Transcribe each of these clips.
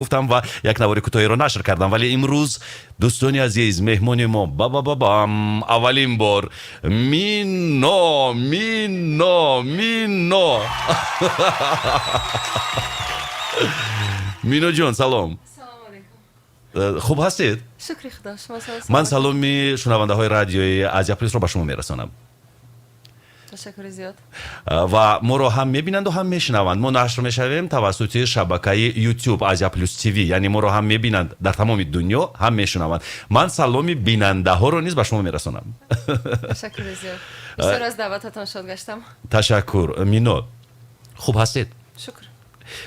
Гуфтам ва як навори кӯтоҳиро нашр кардам, вале имрӯз, дӯстони азиз, меҳмони мо ба-ба-ба-бам, аввалин бор Мино, Мино, Мино. Миноҷон, салом. Салом алейкум. Хуб ҳастед? Шукри Худо, шумо салом. Ман саломи шунавандаҳои радиои Азия Плюсро ба шумо мерасонам. Ташаккури зиёд. Ва моро ҳам мебинанду, ҳам мешунаванд. Мо нашр мешавем тавассути шабакаи YouTube Азия Плюс ТВ, яъне моро ҳам мебинанд дар тамоми дунё, ҳам мешунаванд. Ман саломи бинандаҳоро низ ба шумо мерасонам. Ташаккури зиёд, бисёр аз даъвататон шод гаштам. Ташаккур. Мино, хуб ҳастед? Шукр.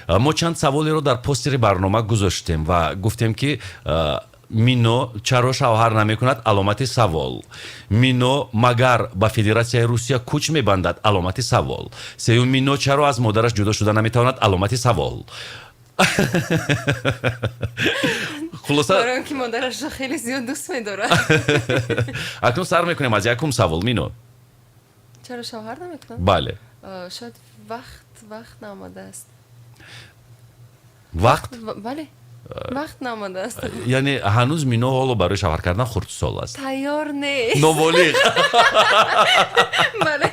Мо чанд саволеро дар постери барнома гузоштем ва гуфтем, ки Мино чаро шавҳар намекунад, аломати савол. Мино магар ба Федератсияи Русия кӯч мебандад, аломати савол. Сеюм, Мино чаро аз модараш ҷудо шуда наметавонад, аломати савол. Хулоса, барои он ки модарашро хеле зиёд дӯст медорад. Акнун сар мекунем аз якум савол, Мино. Чаро шавҳар намекунад? Бале. Шояд вақт наомадааст. Вақт? Бале, вақт наомадааст. Яъне ҳанӯз Мино ҳоло барои шавҳар кардан хурдсол аст? Тайёр нест. Ноболиғ. Бале.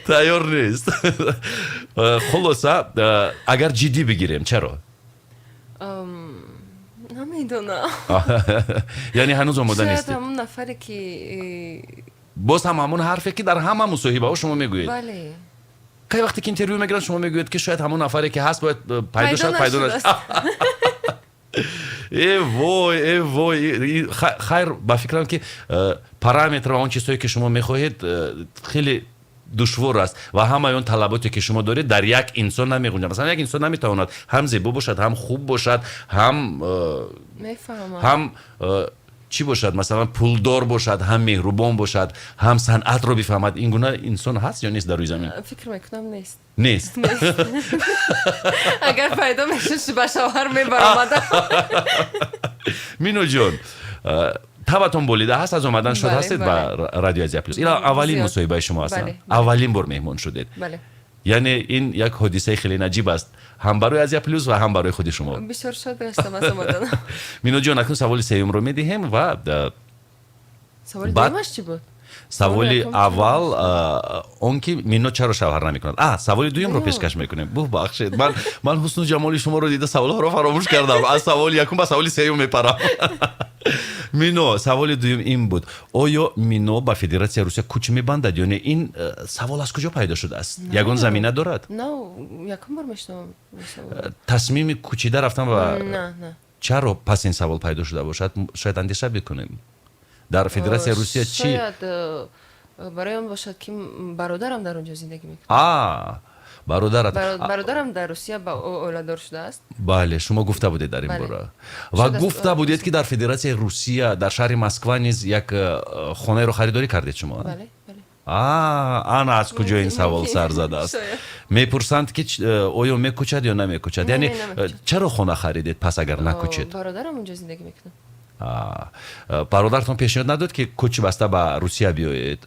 Тайёр нест. Хулоса, агар ҷиддӣ бигирем, чаро? Намедонам. Яъне ҳанӯз омода Шояд нестед. ҳамон нафаре ки Боз ҳам ҳамон ҳарфе, ки дар ҳама мусоҳибаҳо шумо мегӯед. Бале. Кай вақте ки интервю мегиранд, шумо мегӯед, ки шояд ҳамон нафаре, ки ҳаст, бояд пайдо шавад, пайдо нашудааст. Э вой, э вой! Хайр, ба фикрам, ки параметр ва он чизҳое, ки шумо мехоҳед, хеле душвор аст ва ҳамаи он талаботе, ки шумо доред, дар як инсон намеғунҷад. Масалан, як инсон наметавонад ҳам зебо бошад, ҳам хуб бошад, ҳам Мефаҳмам. ҳам чӣ бошад, масалан, пулдор бошад, ҳам меҳрубон бошад, ҳам санъатро бифаҳмад. Ин гуна инсон ҳаст ё нест дар рӯи замин? Фикр мекунам, нест. Нест. Агар пайдо мешуд, ба шавҳар мебаромадам. Миноҷон, табатон болида ҳаст, аз омадан шод Бале, ҳастед ба бале. радио Азия Плюс? Ин аввалин Зиёд. мусоҳибаи шумо аст? Бале. Аввалин бор меҳмон шудед? Бале. Яъне ин як ҳодисаи хеле наҷиб аст ҳам барои Азия Плюс ва ҳам барои худи шумо. Бисёр шод гаштам аз омаданам. Миноҷон, акнун саволи сеюмро медиҳем ва Саволи дуюмаш чӣ буд? Саволи якум чӣ? Аввал он ки Мино чаро шавҳар намекунад. А саволи дуюмро Ё. пешкаш мекунем. Бубахшед, ман ҳусну ҷамоли шуморо дида, саволҳоро фаромӯш кардам, аз саволи якум ба саволи сеюм мепарам. Мино, саволи дуюм ин буд: оё Мино ба Федератсияи Русия кӯч мебандад ё не? Ин савол аз куҷо пайдо шудааст? Ягон замина дорад? На, якум бор мешунавам ин савол. Тасмими кӯчида рафтан ба На, на. Чаро пас ин савол пайдо шуда бошад? Шояд андеша бикунем, дар Федератсияи Русия чӣ? Шояд барои он бошад, ки бародарам дар он ҷо зиндагӣ мекунад. А, бародарат. Бародарам дар Русия ба оиладор шудааст. Бале, шумо гуфта будед дар ин Бале. бора ва Шояд гуфта будед, ки дар Федератсияи Русия, дар шаҳри Москва низ як хонаеро харидорӣ кардед шумо, а? Бале, бале. А, ана аз куҷо ин Мумкин, савол мумкин. сар задааст. Шояд. Мепурсанд, ки оё мекӯчад ё намекӯчад. Не, Яъне не, намекӯчад. Чаро хона харидед пас, агар накӯчед? Бародарам онҷо зиндагӣ мекунад. А, бародаратон пешниҳод надод, ки кӯчи баста ба Русия биёед?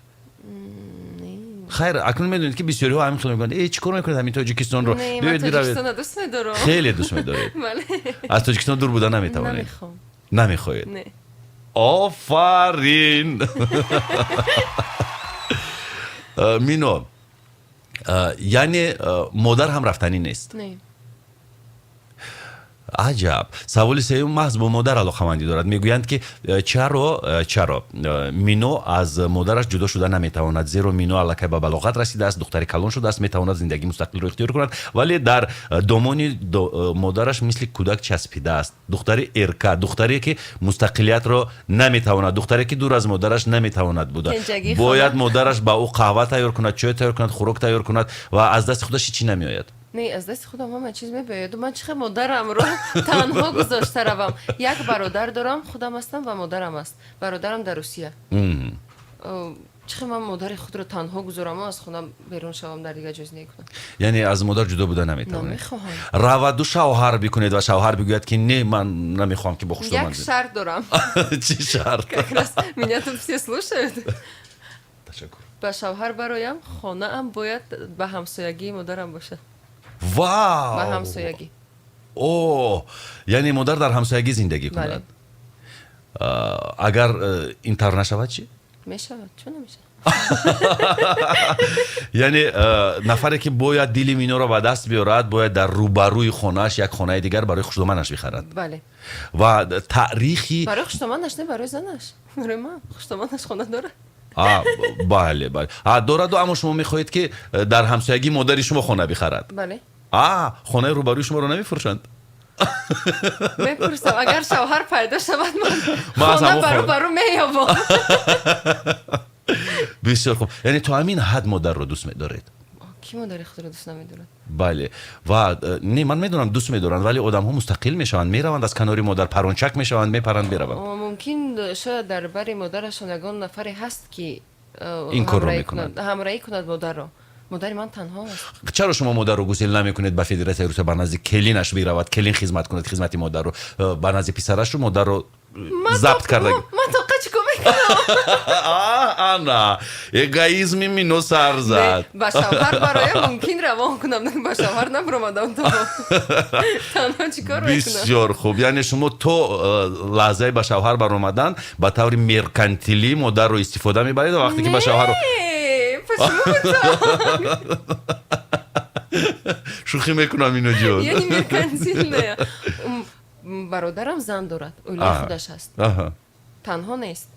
Не. Хайр, акнун медонед, ки бисёриҳо ҳамин хел мегӯянд: «Э, чӣ кор мекунед ҳамин Тоҷикистонро?» Не, ман Биёед, биравед. Тоҷикистонро дӯст медорам. Хеле дӯст медоред? Бале. Аз Тоҷикистон дур буда наметавонед? Намехоҳам. Намехоҳед? Не. Офарин! Мино, яъне модар ҳам рафтанӣ нест? Не. Аҷаб! Саволи сеюм маҳз бо модар алоқамандӣ дорад. Мегӯянд, ки чаро Мино аз модараш ҷудо шуда наметавонад, зеро Мино аллакай ба балоғат расидааст, духтари калон шудааст, метавонад зиндагии мустақилро ихтиёр кунад, вале дар домони модараш мисли кӯдак часпидааст. Духтари эрка, духтаре, ки мустақилиятро наметавонад, духтаре, ки дур аз модараш наметавонад буда. Кенҷагии Бояд хона. модараш ба ӯ қаҳва тайёр кунад, чой тайёр кунад, хӯрок тайёр кунад ва аз дасти худаш ҳечи намеояд. Не, аз дасти худам ҳама чиз мебиёяд. Ман чӣ хел модарамро танҳо гузошта равам? Як бародар дорам, худам ҳастам ва модарам аст. Бародарам дар Русия. Чӣ хел ман модари худро танҳо гузораму аз хона берун шавам, дар дигар ҷой зиндагӣ кунам? Яъне аз модар ҷудо буда наметавонед? Намехоҳам. Раваду шавҳар бикунед ва шавҳар бигӯяд, ки не, ман намехоҳам, ки бо хушдоман. Як шарт дорам. Чӣ шарт? Как раз меня тут все слушают. Ташаккур. Ба шавҳар бароям, хонаам бояд ба ҳамсоягии модарам бошад. Вау! Ба ҳамсоягӣ. О, яъне модар дар ҳамсоягӣ зиндагӣ кунад. Агар ин тавр нашавад чӣ? Мешавад, чун намешавад? Яъне нафаре, ки бояд дили Миноро ба даст биёрад, бояд дар рӯбарӯи хонааш як хонаи дигар барои хушдоманаш бихарад. Бале. Ва таърихи Барои хушдоманаш не, барои занаш. Барои ман хушдоманаш хона дорад. Бале, дораду, аммо шумо мехоҳед, ки дар ҳамсоягии модари шумо хона бихарад. Бале. Хонаи рӯбарӯи шуморо намефурӯшанд? Мепурсам, агар шавҳар пайдо шавад, ман хона бару бару меёбам. Бисёр хуб, яъне то ҳамин ҳад модарро дӯст медоред? Кӣ модари худро дӯст намедорад? Бале, ва не, ман медонам, дӯст медоранд, вале одамҳо мустақил мешаванд, мераванд, аз канори модар парончак мешаванд, мепаранд, мераванд. Мумкин, шояд дар бари модарашон ягон нафаре ҳаст, ки ин корро мекунад. Ҳамроҳӣ кунад модарро. Модари ман танҳо аст. Чаро шумо модарро гусел намекунед ба Федератсияи Русия, ба назди келинаш биравад, келин хизмат кунад, хизмати модарро, ба назди писарашу модарро забт карда? Ман тоқа чӣ кор мекунам? Ана эгоизми Мино сар зад. Ба шавҳар бароя мумкин равон кунам, ба шавҳар набуромадам, то танҳо чӣ кор мекунам? Бисёр хуб, яъне шумо то лаҳзаи ба шавҳар баромадан ба таври меркантилӣ модарро истифода мебаред ва вақте ки ба шавҳар Почему так? Шӯхӣ мекунам, Миноҷон. Я не меркантильная. Бародарам зан дорад, оилаи худаш аст, танҳо нест.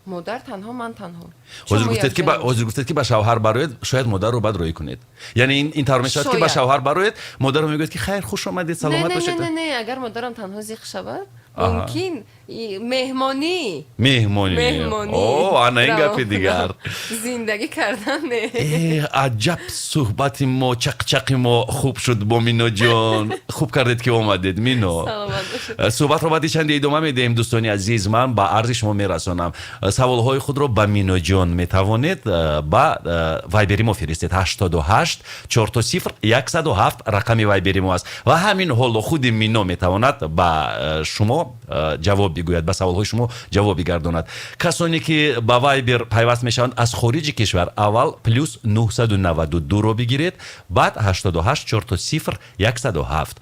Модар танҳо, ман танҳо. Ҳозир гуфтед, ки ба шавҳар бароед, шояд модарро баъд роҳӣ кунед. Яъне ин тавр мешавад, ки ба шавҳар бароед, модарро мегӯяд, ки хайр, хуш омадед, саломат бошед. Не, не, агар модарам танҳо зиқ шавад, мумкин меҳмонӣ. Меҳмонӣ. Меҳмонӣ. О, ана ин гапи дигар. Зиндагӣ кардан не. Аҷаб суҳбати мо, чақчақи мо хуб шуд бо Миноҷон. Хуб кардед, ки омадед, Мино. Суҳбатро баъди чанде идома медиҳем. Дӯстони азиз, ман ба арзи шумо мерасонам: саволҳои худро ба Миноҷон метавонед ба вайбери мо фиристед. 88 000 107 рақами вайбери мо аст ва ҳамин ҳоло худи Мино метавонад ба шумо ҷавоб бигӯяд, ба саволҳои шумо ҷавоб бигардонад. Касоне, ки ба вайбер пайваст мешаванд аз хориҷи кишвар, аввал +992-ро бигиред, баъд 88 000 107.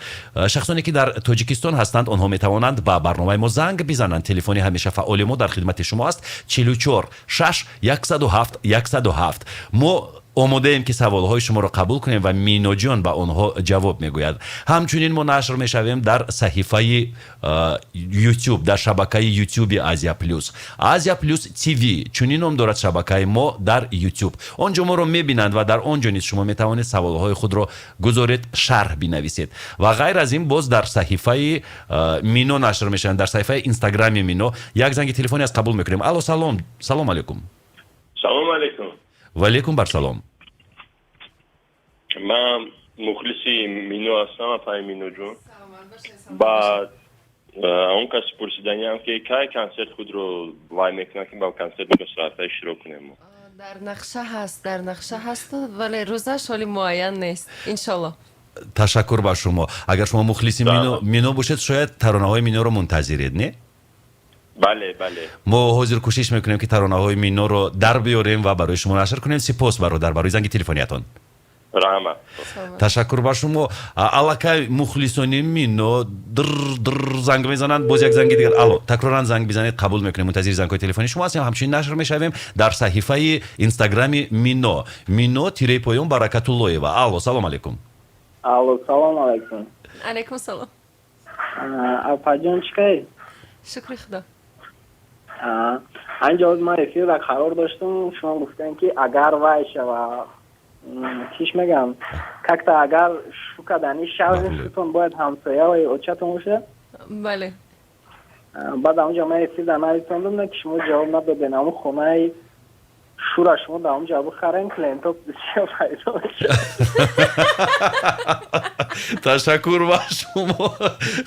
Шахсоне, ки дар Тоҷикистон ҳастанд, онҳо метавонанд ба барномаи мо занг бизананд. Телефони ҳамеша фаъоли мо дар хидмати шумо аст: 44 6 107 107. Мо омодаем, ки саволҳои шуморо қабул кунем ва Миноҷон ба онҳо ҷавоб мегӯяд. Ҳамчунин мо нашр мешавем дар саҳифаи Ютуб, дар шабакаи Ютуби Азия Плюс. Азия Плюс ТВ, чунин ном дорад шабакаи мо дар Ютуб. Он ҷо моро мебинанд ва дар он ҷо низ шумо метавонед саволҳои худро гузоред, шарҳ бинависед. Ва ғайр аз ин боз дар саҳифаи Мино нашр мешаванд, дар саҳифаи Инстаграми Мино. Як занги телефони аст, қабул мекунем. Алло, салом, салом алейкум. Салом алейкум. Ваалейкум барсалом. Ман мухлиси Мино ҳастам, апаи Миноҷон. Ба он каси пурсиданиам, ки кай консерт худро вай мекунад, ки ба консерт Мино иштирок кунем? Дар нақша ҳаст, дар нақша ҳаст, вале рӯзаш ҳоли муайян нест, иншолло. Ташаккур ба шумо. Агар шумо мухлиси Мино бошед, шояд таронаҳои Миноро мунтазиред, не? Бале. Мо ҳозир кӯшиш мекунем, ки таронаҳои Миноро дар биёрем ва барои шумо нашр кунем. Сипос, бародар, барои занги телефониятон. Раҳмат. Ташаккур ба шумо. Аллакай мухлисони Мино др др занг мезананд. Боз як занги дигар. Алло, такроран занг бизанед, қабул мекунем. Мунтазири зангҳои телефони шумо ҳастем. Ҳамчунин нашр мешавем дар саҳифаи Инстаграми Мино, Мино-Баракатуллоева. Алло, салом алейкум. Алло, салом алейкум. Алейкум салом. Апаҷон, чӣ кай? Шукри Худо. Ҳанҷо ман эфирра қарор доштам, шумо гуфтем, ки агар вай шава, чиш мегам, как-то агар шукадани шавем, шутон бояд ҳамсояи очатон боша. Бале. Баъд ҳамунҷо ман эфирда нависондам, ки шумо ҷавоб надоден. Ҳамун хонаи шура шумо дар ҳамунҷо бихарен, клиентҳо бисёр пайдо мешавад. Ташаккур ба шумо,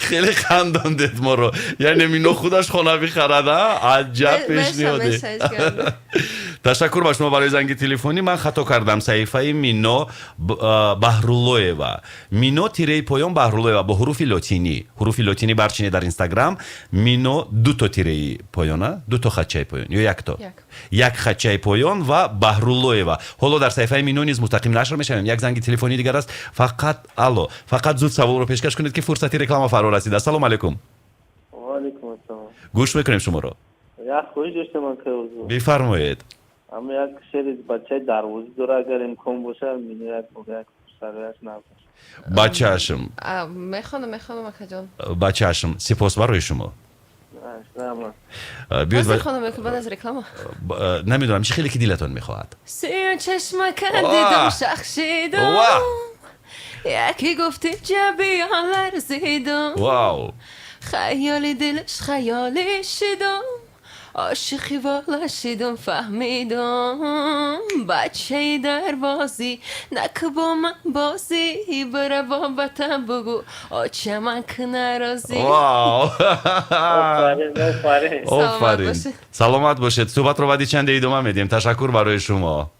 хеле хандондед моро. Яъне Мино худаш хона бихарад, а? Аҷаб пешниҳоде! Ташаккур ба шумо барои занги телефонӣ. Ман хато кардам. Саҳифаи Мино Баҳруллоева, Мино тираи поён Баҳруллоева бо ҳуруфи лотинӣ. Ҳуруфи лотинӣ барчине дар Инстаграм. Мино дуто тираи поёна, дуто хатчаи поён ё якто? Як хатчаи поён ва Баҳруллоева. Ҳоло дар саҳифаи Мино низ мустақим нашр мешавем. Як занги телефонии дигар аст. Фақат, алло, фақат зуд саволро пешкаш кунед, ки фурсати реклама фаро расида. Ассалому алайкум. Ваалайкум ассалом. Гӯш мекунем шуморо. Як хоҳиш доштам ман, кайозу. Бифармоед. Ама як шери бачаи дарвозӣ дора, агар имкон боша, мино як як сарояш набош. Ба чашм. Мехонам, мехонам, акаҷон. Ба чашм, сипос барои шумо. Раҳмат. Биёед. Мехонам ё баъд аз реклама? Намедонам, чӣ хеле ки дилатон мехоҳад. Сиё чашмака дидам, шах шидам, яке гуфти ҷабиён ларзидам. Вау! Хаёли дилаш хаёлӣ шидам, ошиқи вола шидам, фаҳмидам. Бачаи дарвозӣ, наку бо ман бозӣ, бара бо ватан бугӯ, очаман ку нарозӣ. Вау! Офарин, саломат бошед. Суҳбатро баъди чанде идома медиҳем. Ташаккур барои шумо.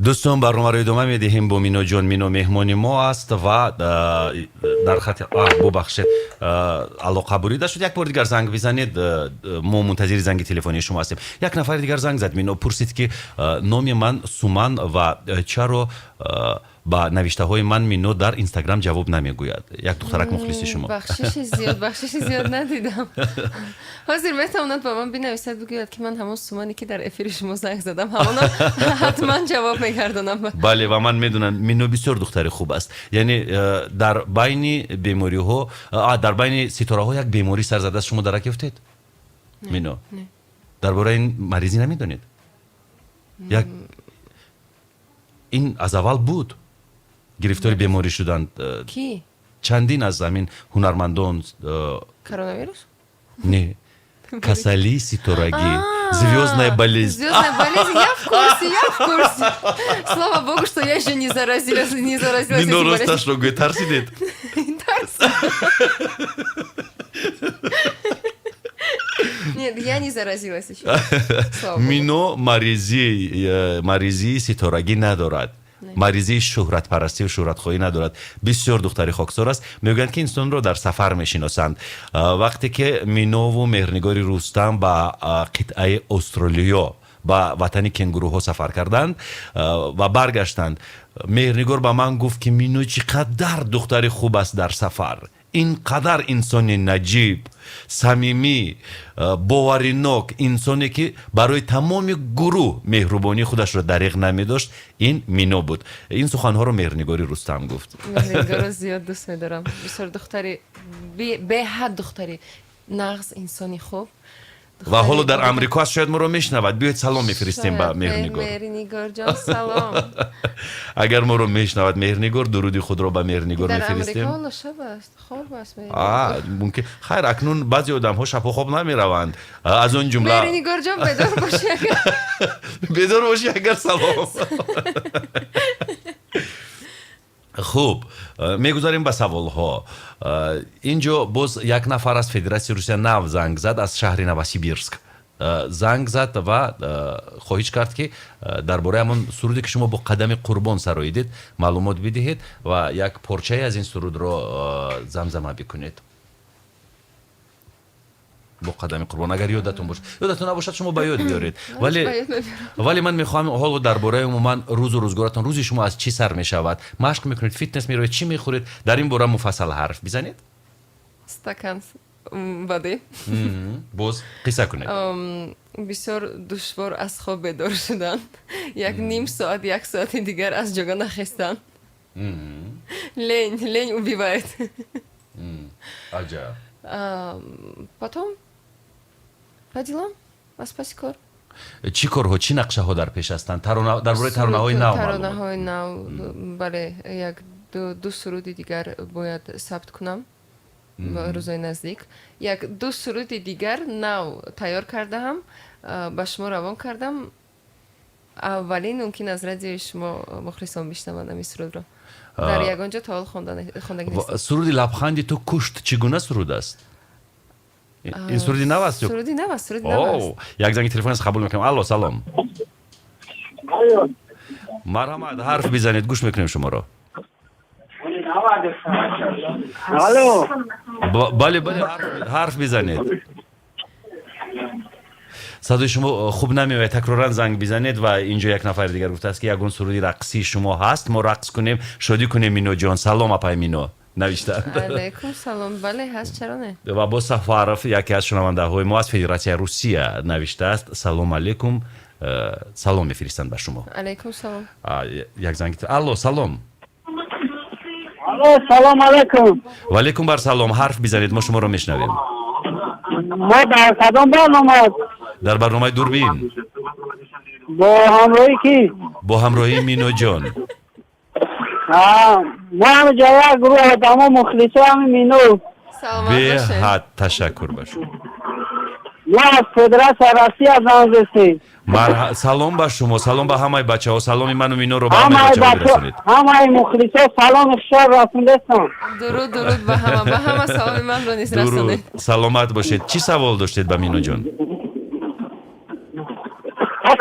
Дӯстон, барномаро идома медиҳем бо Миноҷон. Мино меҳмони мо аст ва дар хати, бубахшед, алоқа бурида шуд. Як бори дигар занг бизанед, мо мунтазири занги телефонии шумо ҳастем. Як нафари дигар занг зад, Мино, пурсид, ки номи ман Суман ва чаро ба навиштаҳои ман Мино дар Инстаграм ҷавоб намегӯяд. Як духтарак, мухлиси шумо. Бахшиши зиёд, бахшиши зиёд, надидам. Ҳозир метавонад ба ман бинависад, бигӯяд, ки ман ҳамон Сумане, ки дар эфири шумо занг задам, ҳамоно ҳатман ҷавоб мегардонам. Бале, ва ман медонам, Мино бисёр духтари хуб аст. Яъне дар байни бемориҳо, дар байни ситораҳо як беморӣ сар задааст. Шумо дарак ёфтед, Мино? Дар бораи ин маризӣ намедонед? Як ин аз аввал буд, гирифтори беморӣ шуданд. Ки? Чандин аз ҳамин ҳунармандон. Коронавирус? Не, касалии ситорагӣ, звездная болезнь. Звездная болезнь, я в курсе, я в курсе. Слава богу, что я еще не заразилась, не заразилась. Мино, росташро гӯед, тарсидед? Тарсидам. Нет, я не заразилась еще. Мино маризии ситорагӣ надорад, маризии шӯҳратпарастию шӯҳратхоҳӣ надорад. Бисёр духтари хоксор аст. Мегӯянд, ки инсонро дар сафар мешиносанд. Вақте ки Минову Меҳрнигори Рустам ба қитъаи Австралиё, ба ватани кенгуруҳо сафар карданд ва баргаштанд, Меҳрнигор ба ман гуфт, ки Мино чӣ қадар духтари хуб аст дар сафар, ин қадар инсони наҷиб, самимӣ, боваринок, инсоне, ки барои тамоми гурӯҳ меҳрубонии худашро дариғ намедошт, ин Мино буд. Ин суханҳоро Меҳрнигори Рустам гуфт. Меҳрнигорро зиёд дӯст медорам. Бисёр духтари беҳад, духтари нағз, инсони хуб. Ва ҳоло дар Амрико аст, шояд моро мешунавад. Биёед, салом мефиристем ба Меҳрнигор. Меҳрнигорҷон, салом. Агар моро мешунавад Меҳрнигор, дуруди худро ба Меҳрнигор мефиристем. Дар Амрико ҳоло шаб аст, хоб аст. Мумкин. Хайр, акнун баъзе одамҳо шабҳо хоб намераванд, аз он ҷумла Меҳрнигорҷон, бедор бошӣ агар. Бедор бошӣ агар, салом. Хуб, мегузарем ба саволҳо. Инҷо боз як нафар аз Федератсияи Русия нав занг зад, аз шаҳри Новосибирск занг зад ва хоҳиш кард, ки дар бораи ҳамон суруде, ки шумо бо Қадами Қурбон сароидед, маълумот бидиҳед ва як порчае аз ин сурудро замзама бикунед бо Қадами Қурбон. Агар ёдатон бошад. Ёдатон набошад, шумо ба ёд биёред. Вале ман мехоҳам ҳоло дар бораи умуман рӯзу рӯзгоратон, рӯзи шумо аз чӣ сар мешавад, машқ мекунед, фитнес меравед, чӣ мехӯред, дар ин бора муфассал ҳарф бизанед. Стакан воды. Боз қисса кунед. Бисёр душвор аз хоб бедор шудан, як ним соат, як соати дигар аз ҷога нахестан. Лень, лень убивает. Аҷаб. Потом по делам, аз паси кор. Чӣ корҳо, чӣ нақшаҳо дар пеш ҳастанд? Дар бораи таронаҳои нав. Таронаҳои нав, бале, як ду суруди дигар бояд сабт кунам рӯзои наздик. Як ду суруди дигар нав тайёр кардаам, ба шумо равон кардам. Аввалин мумкин аз радиои шумо мухлисон бишнаванд ҳамин сурудро. Дар ягон ҷо то ҳол хондагӣ нест. Суруди «Лабханди ту кушт» чӣ гуна суруд аст? Ин суруди нав аст? Суруди нав аст, суруди нав аст. Як занги телефон аст, қабул мекунем. Алло, салом, марҳамат, ҳарф бизанед, гӯш мекунем шуморо. Алло. Бале, бале, ҳарф бизанед. Садои шумо хуб намеояд, такроран занг бизанед. Ва инҷо як нафари дигар гуфтааст, ки ягон суруди рақсии шумо ҳаст, мо рақс кунем, шодӣ кунем. Миноҷон, салом, апай Мино, навиштаанд. Алайкум салом, бале, ҳаст, чаро не. Ва боз Сафаров, яке аз шунавандаҳои мо аз Федератсияи Русия, навиштааст: «Салом алейкум». Салом мефиристанд ба шумо. Алайкум салом. Як занги. Алло, салом. Алло, салом алейкум. Ва алейкум бар салом, ҳарф бизанед, мо шуморо мешунавем. Мо дар кадом барнома? Дар барномаи «Дурбин». Бо ҳамроҳӣ кӣ? Бо ҳамроҳии Миноҷон. Мо ҳамҷо як гурӯҳ одамо, мухлисо ҳами Мино. Беҳад ташаккур ба шумо. Мо аз Федератсия Россия занг застем. Салом ба шумо, салом ба ҳамаи бачаҳо, саломи ману Миноро ба ҳамаи бачаҳо бирасонед. Ҳамаи мухлисо саломи хушор расондестам. Дуруд, дуруд ба ҳама, ба ҳама саломи манро низ расонед. Саломат бошед. Чӣ савол доштед ба Миноҷон?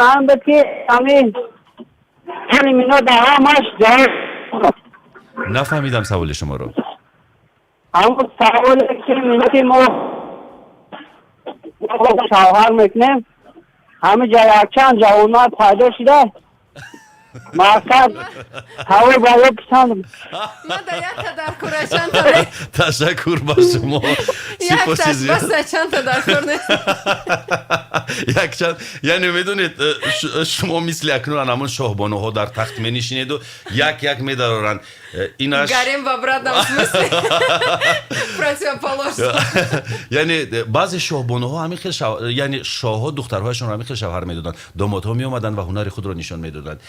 Ҳам буд, ки ҳамин Яъне Мино дар ҳамаш ҷавоб. Нафаҳмидам саволи шуморо. Ҳамон саволе ки Мино, ки мо шавҳар мекунем, ҳама ҷа якчанд ҷавонмард пайдо шуда, мақсад ҳавои боло писанд. Ман да якта дар кора, чандта не. Ташаккур ба шумо. Якташ Сипоси зиёд. бас, чандта дар кор нест. Якчанд, яъне медонед, шумо мисли акнун ҳамон шоҳбонуҳо дар тахт менишинеду як як медароранд. Инаш Гарем в обратном смысле. Противоположно. Яъне баъзе шоҳбонуҳо ҳамин хел, яъне шоҳҳо духтарҳояшонро ҳамин хел шавҳар медоданд. Домодҳо меомаданд ва ҳунари худро нишон медоданд.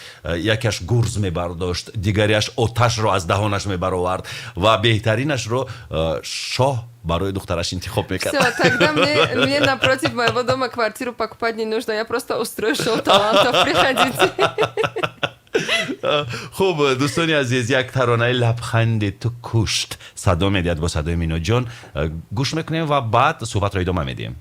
Якеаш гурз мебардошт, дигареаш оташро аз даҳонаш мебаровард ва беҳтаринашро шоҳ барои духтараш интихоб мекард. Все, тогда мне напротив моего дома квартиру покупать не нужно. Я просто устрою шоу талантов. Приходите. Хуб, дӯстони азиз, як таронаи «Лабханди ту кушт» садо медиҳад бо садои Миноҷон. Гӯш мекунем ва баъд суҳбатро идома медиҳем.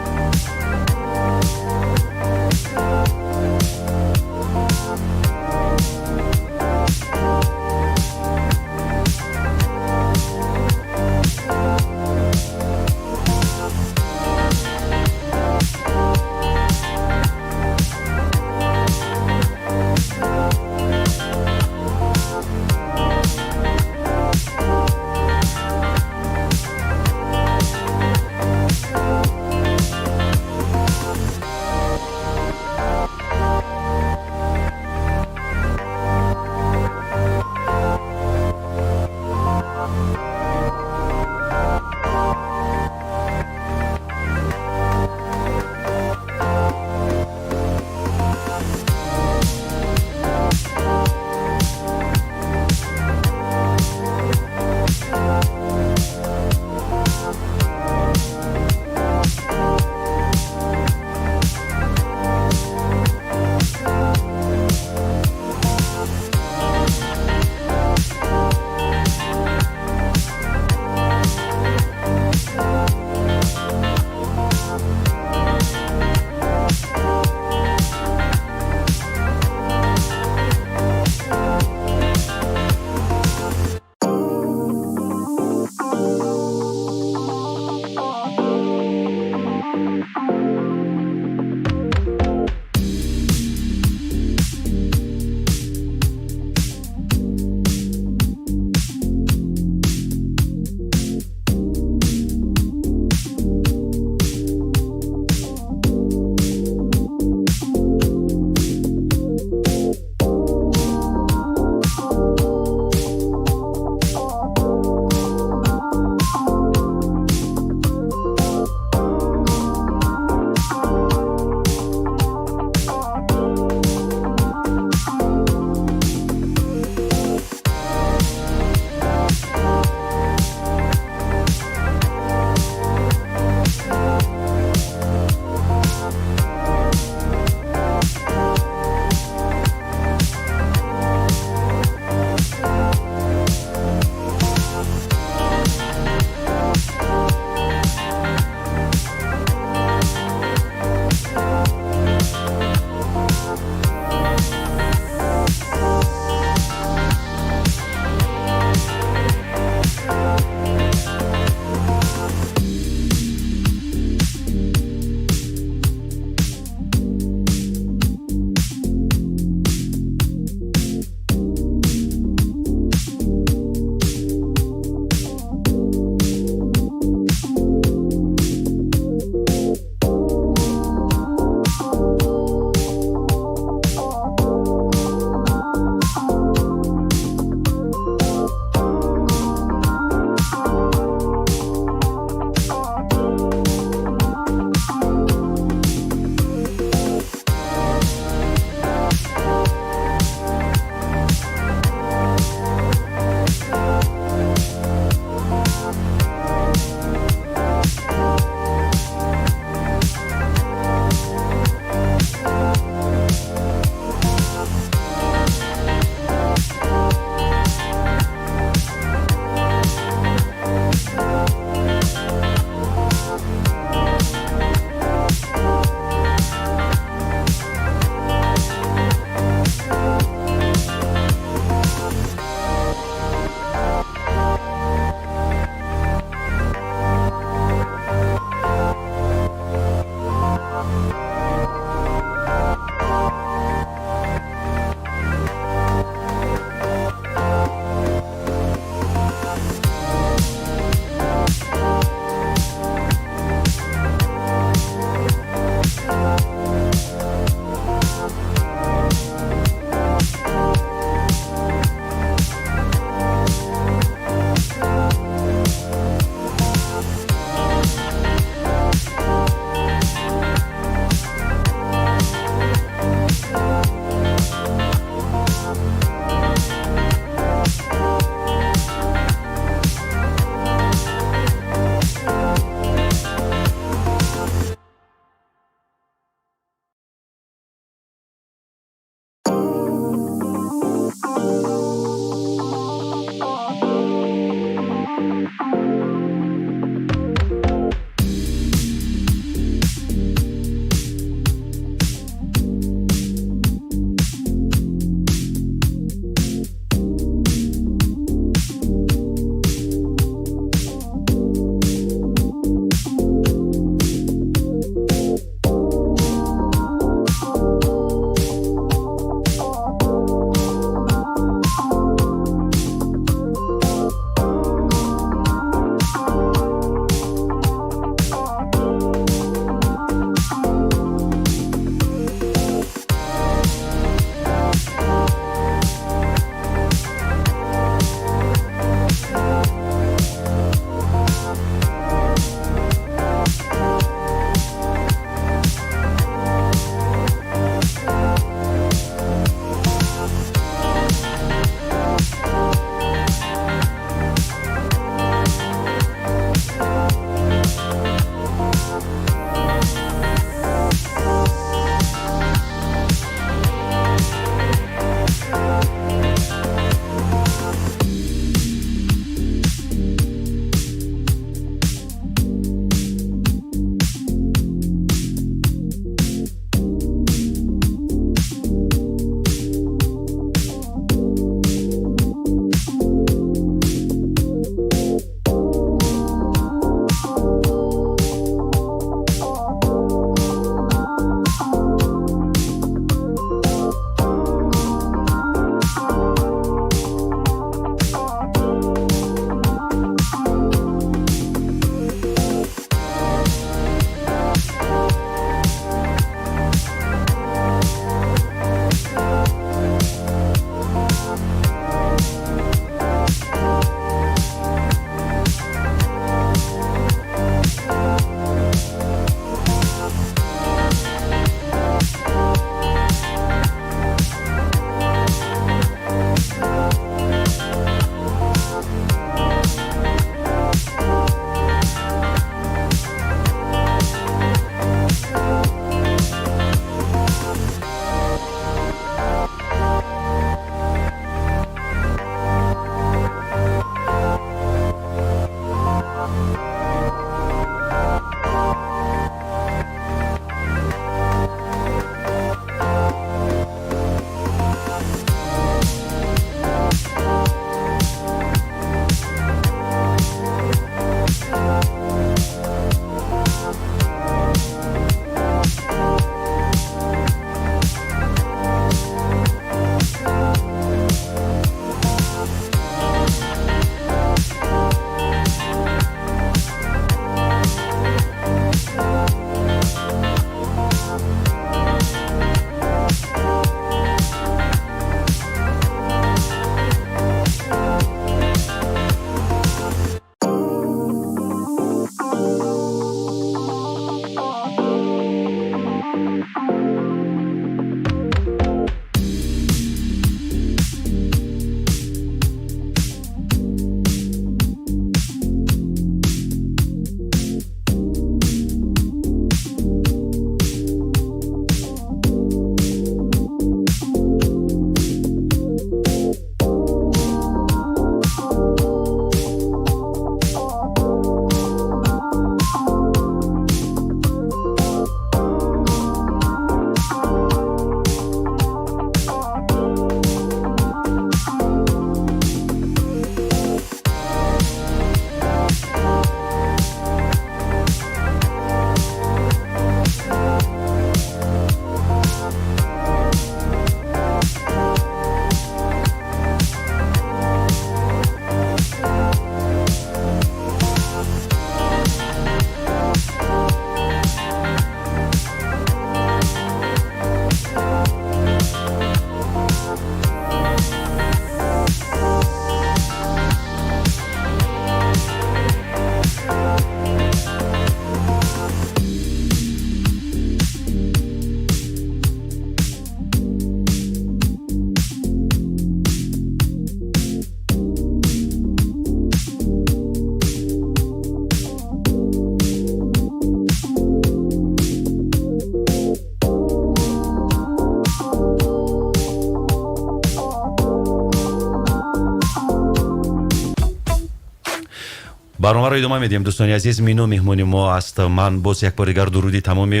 Барномаро идома медиҳем, дӯстони азиз. Мино меҳмони мо аст. Ман боз як бори дигар дуруди тамоми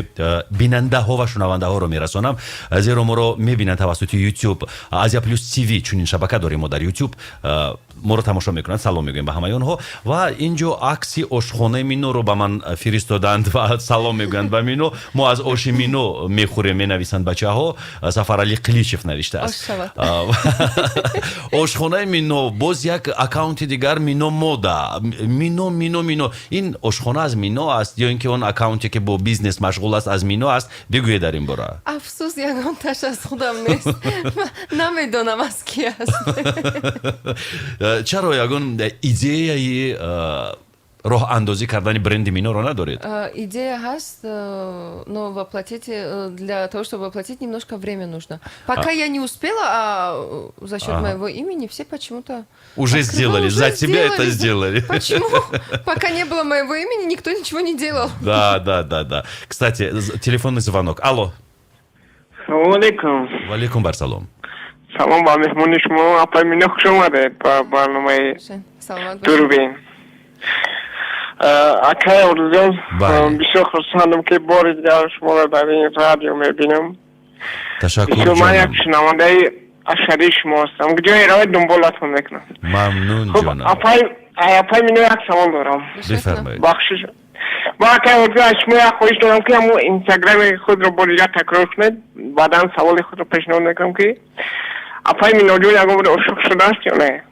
бинандаҳо ва шунавандаҳоро мерасонам, зеро моро мебинанд тавассути YouTube, Азия Плюс ТВ, чунин шабака дорем мо дар YouTube, моро тамошо мекунанд. Салом мегӯем ба ҳамаи онҳо. Ва ин ҷо акси ошхонаи Миноро ба ман фиристоданд ва салом мегӯянд ба Мино. Мо аз оши Мино мехӯрем, менависанд бачаҳо. Сафарали Қиличев навиштааст. Ошхонаи Мино, боз як аккаунти дигар, Мино Мода, Мино, Мино, Мино. Ин ошхона аз Мино аст ё ин ки он аккаунте, ки бо бизнес машғул аст, аз Мино аст? Бигӯед дар ин бора. Афсӯс, ягонташ аз худам нест, намедонам, аз ки аст. Чаро ягон идеяи роҳандозӣ кардани бренди Миноро надоред? Идея ҳаст, но воплотить, для того, чтобы воплотить, немножко время нужно. Пока я не успела, а за счет моего имени все почему-то уже сделали, за тебя это сделали. Почему? Пока не было моего имени, никто ничего не делал. Да. Кстати, телефонный звонок. Алло. Салом алейкум. Валейкум барсалом. Салом ба меҳмони шумо, апаи Мино, хуш омадед ба барномаи Дурбин. Акай Орзуҷон, бисёр хурсандам, ки бори дигар шуморо дар ин радио мебинам. Ташаккур. Ман як шунавандаи ашадии шумо ҳастам, ҷое равед, дунболатон мекунам. Мамнун. Ҷонам. Апаи Мино, як савол дорам. Бифармоед. Бахшиш, ман, акай Орзу, аз шумо як хоҳиш дорам, ки ҳамун инстаграми худро бори дигар такрор кунед. Баъдан саволи худро пешниҳод мекунам, ки апаи Миноҷон ягон бор ошиқ шудааст ё не?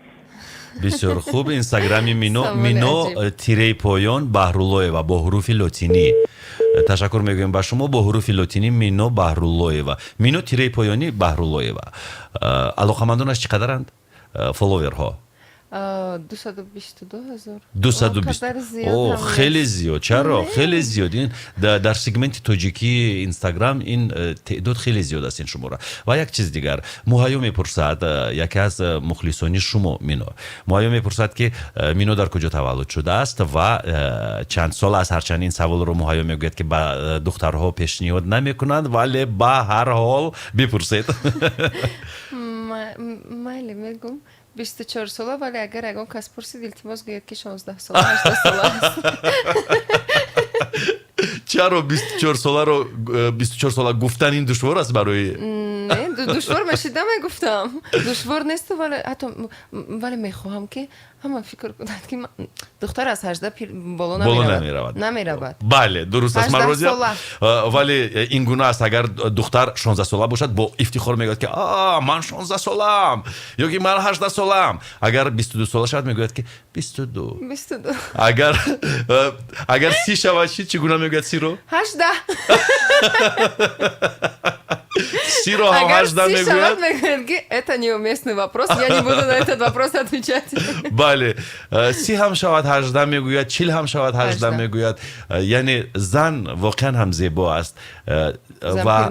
Бисёр хуб. Инстаграми Мино: Мино тираи поён Баҳруллоева, бо ҳуруфи лотинӣ. Ташаккур мегӯем ба шумо. Бо ҳуруфи лотинӣ Мино Баҳруллоева, Мино тираи поёни Баҳруллоева. Алоқамандонаш чӣ қадаранд, фолловерҳо? 222 ҳазор. 220. О, хеле зиёд. Чаро хеле зиёд? Ин дар сегменти тоҷикии Инстаграм ин теъдод хеле зиёд аст, ин шумора. Ва як чиз дигар, Муҳайё мепурсад, яке аз мухлисони шумо, Мино. Муҳайё мепурсад, ки Мино дар куҷо таваллуд шудааст ва чанд сол аст. Ҳарчанд ин саволро Муҳайё мегӯяд, ки ба духтарҳо пешниҳод намекунанд, вале ба ҳар ҳол бипурсед. Майли, мегум: 24 сола, вале агар ягон кас пурсид, илтимос, гӯяд, ки 16 сола, 18 сола аст. Чаро 24 соларо, 24 сола гуфтан ин душвор аст барои? Не, душвор мешида мегуфтам, душвор несту, вале ҳатто вале мехоҳам, ки ҳама фикр кунад, ки духтар аз 18 боло намеравад. Намеравад. Бале, дуруст аст, ман розиам. Вале ин гуна аст: агар духтар 16 сола бошад, бо ифтихор мегӯяд, ки а ман 16 солаам ё ки ман 18 солаам. Агар 22 сола шавад, мегӯяд, ки 22. 22. Агар 30 шавад, чӣ гуна мегӯяд 30-ро? 18. 30-ро ҳам 18 мегӯяд. Мегӯяд, ки это неуместный вопрос, я не буду на этот вопрос отвечать. Бале, 30 ҳам шавад, 18 мегӯяд, 40 ҳам шавад, 18 мегӯяд. Яъне зан воқеан ҳам зебо аст. Ва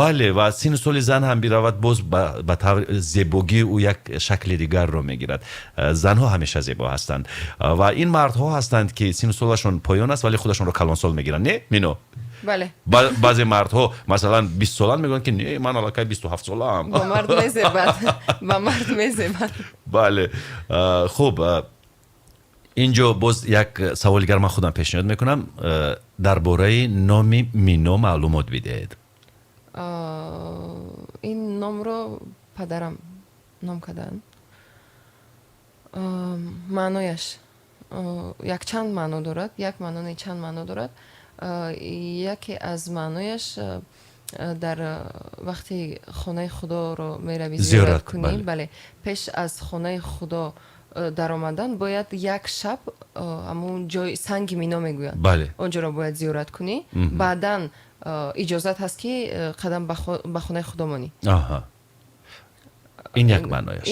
бале, ва сину соли зан ҳам биравад, боз ба таври зебогии ӯ як шакли дигарро мегирад. Занҳо ҳамеша зебо ҳастанд ва ин мардҳо ҳастанд, ки сину солашон поён аст, вале худашонро калонсол мегиранд. Не, Мино? Бале. Баъзе мардҳо, масалан, 20 соланд, мегӯянд, ки не, ман аллакай 27 солаам. Ба мард мезебад, ба мард мезебад. Бале. Хуб, инҷо боз як саволи дигар ман худам пешниҳод мекунам: дар бораи номи Мино маълумот бидиҳед. Ин номро падарам ном карданд. Маънояш якчанд маъно дорад, як маъно не, чанд маъно дорад. Яке аз маънояш: дар вақти хонаи Худоро меравӣ зиёрат кунӣ, бале, пеш аз хонаи Худо даромадан бояд як шаб ҳамун ҷои санги Мино мегӯянд, он ҷоро бояд зиёрат кунӣ, баъдан иҷозат ҳаст, ки қадам ба хонаи Худо монӣ. Ин як маънояш.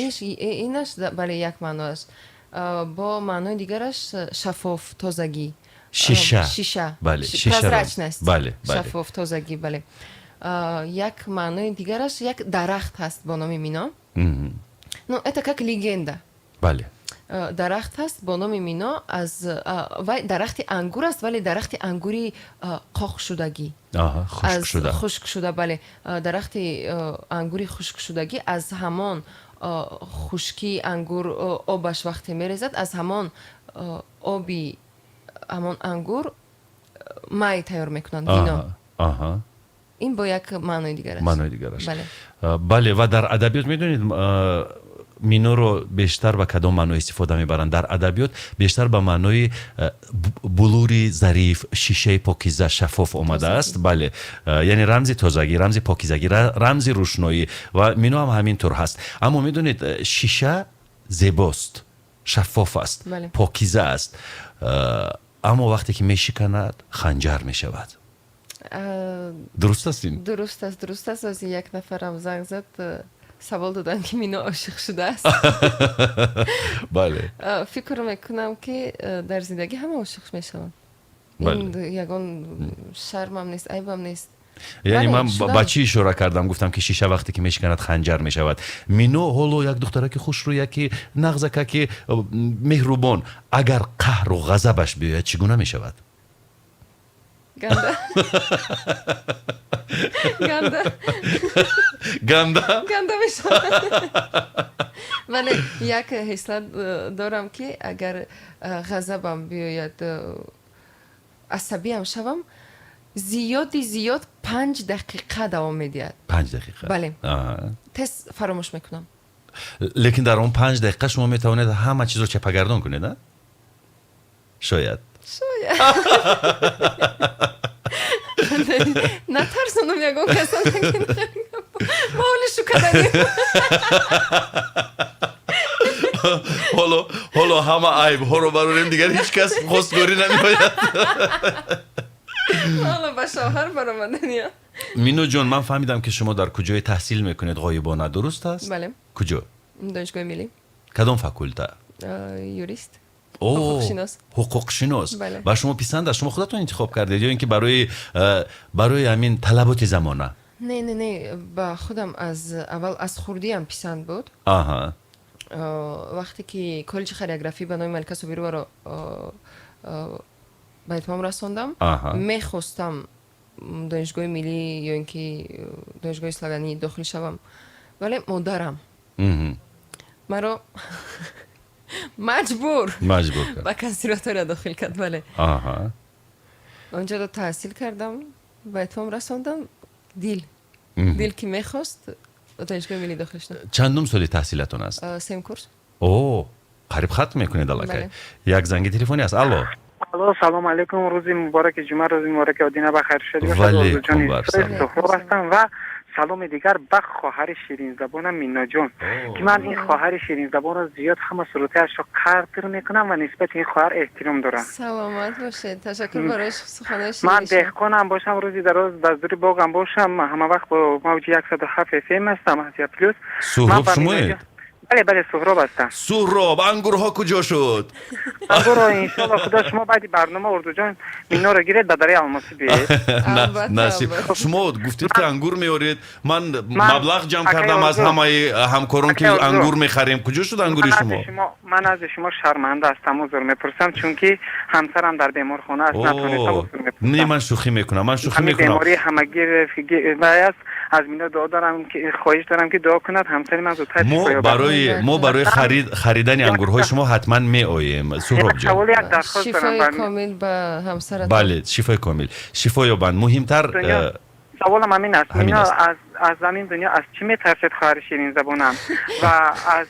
Инаш, бале, як маъно аст. Бо маънои дигараш: шаффоф, тозагӣ. Шиша. Шиша, прозрачность, шаффоф, тозагӣ, бале. Як маънои дигараш: як дарахт ҳаст бо номи Мино, ну, это как легенда. Дарахт ҳаст бо номи Мино, аз вай дарахти ангур аст, вале дарахти ангури қоқшудагӣ, хушкшуда, бале, дарахти ангури хушкшудагӣ. Аз ҳамон хушкии ангур обаш вақте мерезад, аз ҳамон Оби ҳамон ангур май тайёр мекунанд, вино. Ин бо як маънои дигар аст. Маънои дигараш. Бале. Бале, ва дар адабиёт, медонед, миноро бештар ба кадом маъно истифода мебаранд? Дар адабиёт бештар ба маънои булури зариф, шишаи покиза, шаффоф омадааст. Бале, яъне рамзи тозагӣ, рамзи покизагӣ, рамзи рӯшноӣ, ва мино ҳам ҳамин тур ҳаст. Аммо медонед, шиша зебост, шаффоф аст, покиза аст, аммо вақте ки мешиканад, ханҷар мешавад. Дуруст аст ин? Дуруст аст, дуруст аст. Ози як нафарам занг зад, савол доданд, ки Мино ошиқ шудааст. Фикр мекунам, ки дар зиндагӣ ҳама ошиқ мешаванд. Ин ягон шармам нест, айбам нест. Яъне ман ба чӣ ишора кардам? Гуфтам, ки шиша вақте ки мешиканад, ханҷар мешавад. Мино ҳоло як духтараки хушрӯя, ки нағзака, ки меҳрубон, агар қаҳру ғазабаш биёяд, чӣ гуна мешавад? Ганда, ганда. Ганда. Ганда мешавад. Вале як хислат дорам, ки агар ғазабам биёяд, асабиам шавам, зиёди зиёд 5 дақиқа давом медиҳад. 5 дақиқа? Бале, тез фаромӯш мекунам. Лекин дар он 5 дақиқа шумо метавонед ҳама чизро чапагардон кунед, а шояд. Шояд. Натарсонам ягон касан, ма ҳоли шукаданӣ. Ҳоло ҳама айбҳоро барорем, дигар ҳеҷ кас хостгорӣ намеояд. Ҳоло ба шавҳар баромадания. Миноҷон, ман фаҳмидам, ки шумо дар куҷое таҳсил мекунед ғоибона, дуруст аст? Бале. Куҷо? Донишгоҳи миллӣ. Кадом факулта? Юрист. Ҳуқуқшинос. Ҳуқуқшинос. Ба шумо писанд аст? Шумо худатон интихоб кардед ё ин ки барои ҳамин талаботи замона? Не, не, не, ба худам аз аввал, аз хурдиам писанд буд. Вақте ки коллеҷи хореографӣ ба номи Малика Собированаро ба итмом расондам, мехостам донишгоҳи миллӣ ё ин ки донишгоҳи славянӣ дохил шавам, вале модарам маро маҷбур маҷбур кард. Ба консерватория дохил кард, бале. Онҷоро таҳсил кардам, ба итмом расондам. Дил ки мехост, донишгоҳи миллӣ дохил шудам. Чандум соли таҳсилатон аст? Сеюм курс. О, қариб хатм мекунед аллакай. Як занги телефонӣ аст. Алло. Алло, салому алейкум, рӯзи мубораки ҷумъа, рӯзи мубораки одина ба хайр шуд. Валейкум барсалом. Суҳроб ҳастам ва саломи дигар ба хоҳари ширинзабонам Миноҷон, ки ман ин хоҳари ширинзабонро зиёд ҳама сурудҳояшро қадр мекунам ва нисбати ин хоҳар эҳтиром дорам. Саломат бошед, ташаккур барои суханои Ман шириншон. деҳқонам бошам, рӯзи дароз дар зури боғам бошам, ҳама вақт бо мавҷи 107 фм ҳастам, Азия Плюс. Суҳроб шумоед? Бале, бале, Суҳроб ҳастам. Суҳроб, ангурҳо куҷо шуд? Ангурро, иншоалло, худо, шумо баъди барнома, Урдуҷон, Миноро гиред, ба дараи Алмосӣ биёед. Насиб. Шумо гуфтед, ки ангур меоред, ман маблағ ҷамъ кардам аз ҳамаи ҳамкорон, ки ангур мехарем. Куҷо шуд ангури шумо? Ман аз шумо шарманда ҳастам, узр мепурсам, чунки ҳамсарам дар беморхона аст, натонистам, узр мепурсам. Не, ман шӯхӣ мекунам, ман шӯхӣ мекунам. Бемории ҳамагир аст. Аз Мино дуо дорам, ки хоҳиш дорам, ки дуо кунад, ҳамсари ман зудтар. Мо барои харидани ангурҳои шумо ҳатман меоем, Суҳробҷон. Шифои комил ба ҳамсаратон. Бале, шифои комил, шифо ёбанд, муҳимтар. Саволам ҳамин аст: Мино, аз ҳамин дунё аз чӣ метарсед, хоҳари ширинзабонам? Ва аз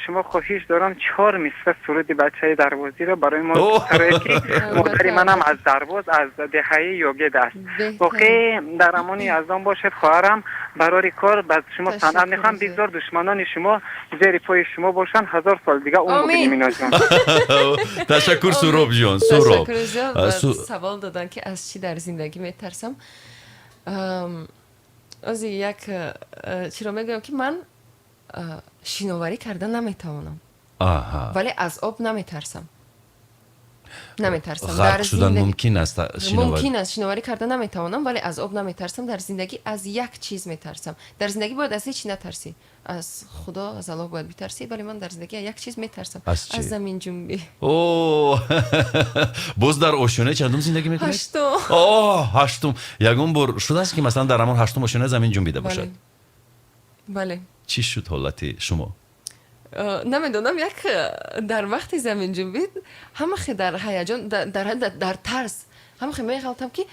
шумо хоҳиш дорам, чор мисра суруди бачаи дарвозиро барои мо сароед, ки модари манам аз Дарвоз, аз деҳаи Ёгед аст. Боқӣ дар амони Яздон бошед, хоҳарам, барори кор ба шумо санъат мехоҳам. Бигзор душманони шумо зери пои шумо бошанд, 1000 сол дига умр бинӣ, Миноҷон. Ташаккур, Суҳробҷон, Суҳроб. Савол доданд, ки аз чӣ дар зиндагӣ метарсам. Ози як чиро мегӯям, ки ман шиноварӣ карда наметавонам, вале аз об наметарсам, наметарсам. Ғарқ шудан мумкин аст. Мумкин аст. Шиноварӣ карда наметавонам, вале аз об наметарсам. Дар зиндагӣ аз як чиз метарсам. Дар зиндагӣ бояд аз ҳеҷ натарсӣ, аз Худо, аз Аллоҳ бояд битарсӣ, вале ман дар зиндагӣ як чиз метарсам: аз заминҷунбӣ. О, боз дар ошёнаи чандум зиндагӣ мекунед? Ҳаштум. О, ҳаштум. Ягон бор шудааст, ки масалан дар ҳамон ҳаштум ошёна замин ҷунбида бошад? Бале. Чӣ шуд ҳолати шумо? Намедонам, як дар вақти заминҷунбӣ ҳамахе дар ҳаяҷон, дар тарс ҳамахе меғалтам, ки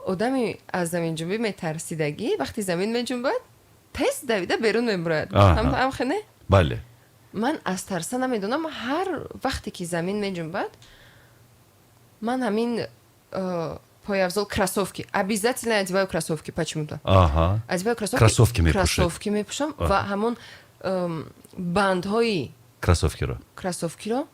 одами аз заминҷунбӣ метарсидагӣ вақти замин меҷунбад, тез давида берун мебурояд. Ҳамахе, не? Бале. Ман аз тарса, намедонам, ҳар вақте ки замин меҷунбад, ман ҳамин пойафзол, кроссовки, обязательно одеваю кроссовки почему-то. Одеваю кроссовки. Кроссовки мепӯшед. Кроссовки мепӯшам ва ҳамон бандҳои кроссовкиро. Кроссовкиро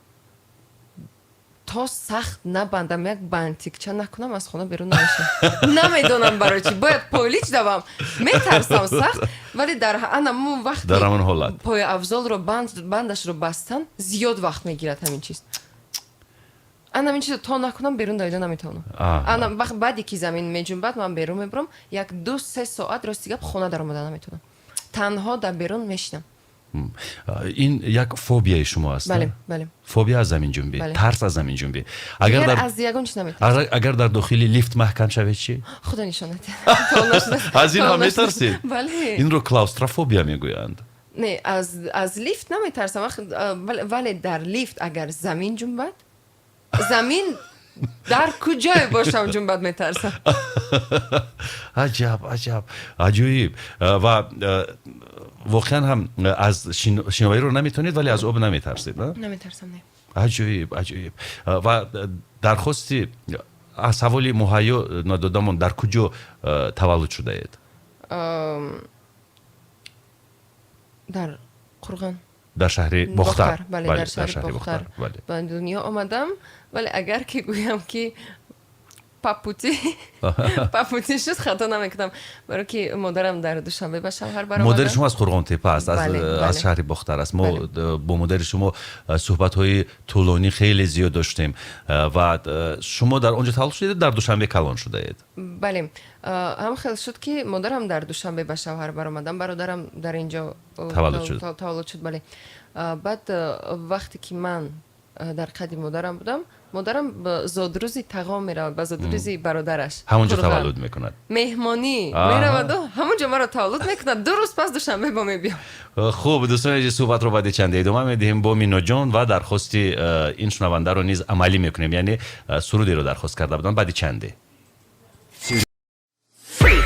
то сахт набандам, як бантикча накунам, аз хона берун намешавам. Намедонам барои чӣ бояд пойлич давам, метарсам сахт, вале дар анамун вақти Дар ҳамон ҳолат. Пойафзолро бандашро бастан зиёд вақт мегирад. Ҳамин чиз, ана ҳамин чизро то накунам, берун давида наметавонам. Ана вақт баъде ки замин меҷунбад, ман берун мебурам, як 2-3 соат, рости гап, хона даромада наметавонам, танҳо дар берун мешинам. Ин як фобияи шумо аст? Бале, бале. Фобия аз заминҷунбӣ. Бале. Тарс аз заминҷунбӣ. Агар Дигар дар аз ягон чиз наметарсам. Агар дар дохили лифт маҳкам шавед чӣ? Худо нишон надиҳад. То нашуда- Аз ин то ҳам нашуда- метарсед? Бале. Инро клаустрофобия мегӯянд. Не, аз лифт наметарсам. Вале дар лифт агар замин ҷунбад, замин дар куҷое бошам ҷунбад, метарсам. Аҷаб, аҷаб, аҷоиб! Ва воқеан ҳам аз шиновариро наметавонед, вале аз об наметарсед, на? Наметарсам, не. Аҷоиб, аҷоиб! Ва дархости аз саволи муҳайё надодамон: дар куҷо таваллуд шудаед? Дар Қурғон. Дар шаҳри Бохтар? Бале, дар шаҳри Бохтар ба дунё омадам, вале агар ки гӯям, ки по пути шуд, хато намекунам, баро ки модарам дар Душанбе ба шавҳар баромаданд. Модари шумо аз Қурғонтепа аст, аз Бале, аз бале. шаҳри Бохтар аст. Мо бо модари шумо суҳбатҳои тӯлонӣ хеле зиёд доштем. Ва шумо дар он ҷо таваллуд шудаед, дар Душанбе калон шудаед? Бале, ҳам хел шуд, ки модарам дар Душанбе ба шавҳар баромадам, бародарам дар ин ҷо Таваллуд шуд. Таваллуд шуд, бале. Баъд вақте ки ман дар қади модарам будам, модарам ба зодрӯзи тағом меравад, ба зодрӯзи бародараш Ҳамон ҷо Қурғон. таваллуд мекунад. Меҳмонӣ мераваду ҳамон ҷо маро таваллуд мекунад, 2 рӯз пас Душанбе бо мебиём. Хуб, дӯстони азиз, суҳбатро баъди чанде идома медиҳем бо Миноҷон ва дархости ин шунавандаро низ амалӣ мекунем, яъне сурудеро дархост карда буданд. Баъди чанде. Free. Free.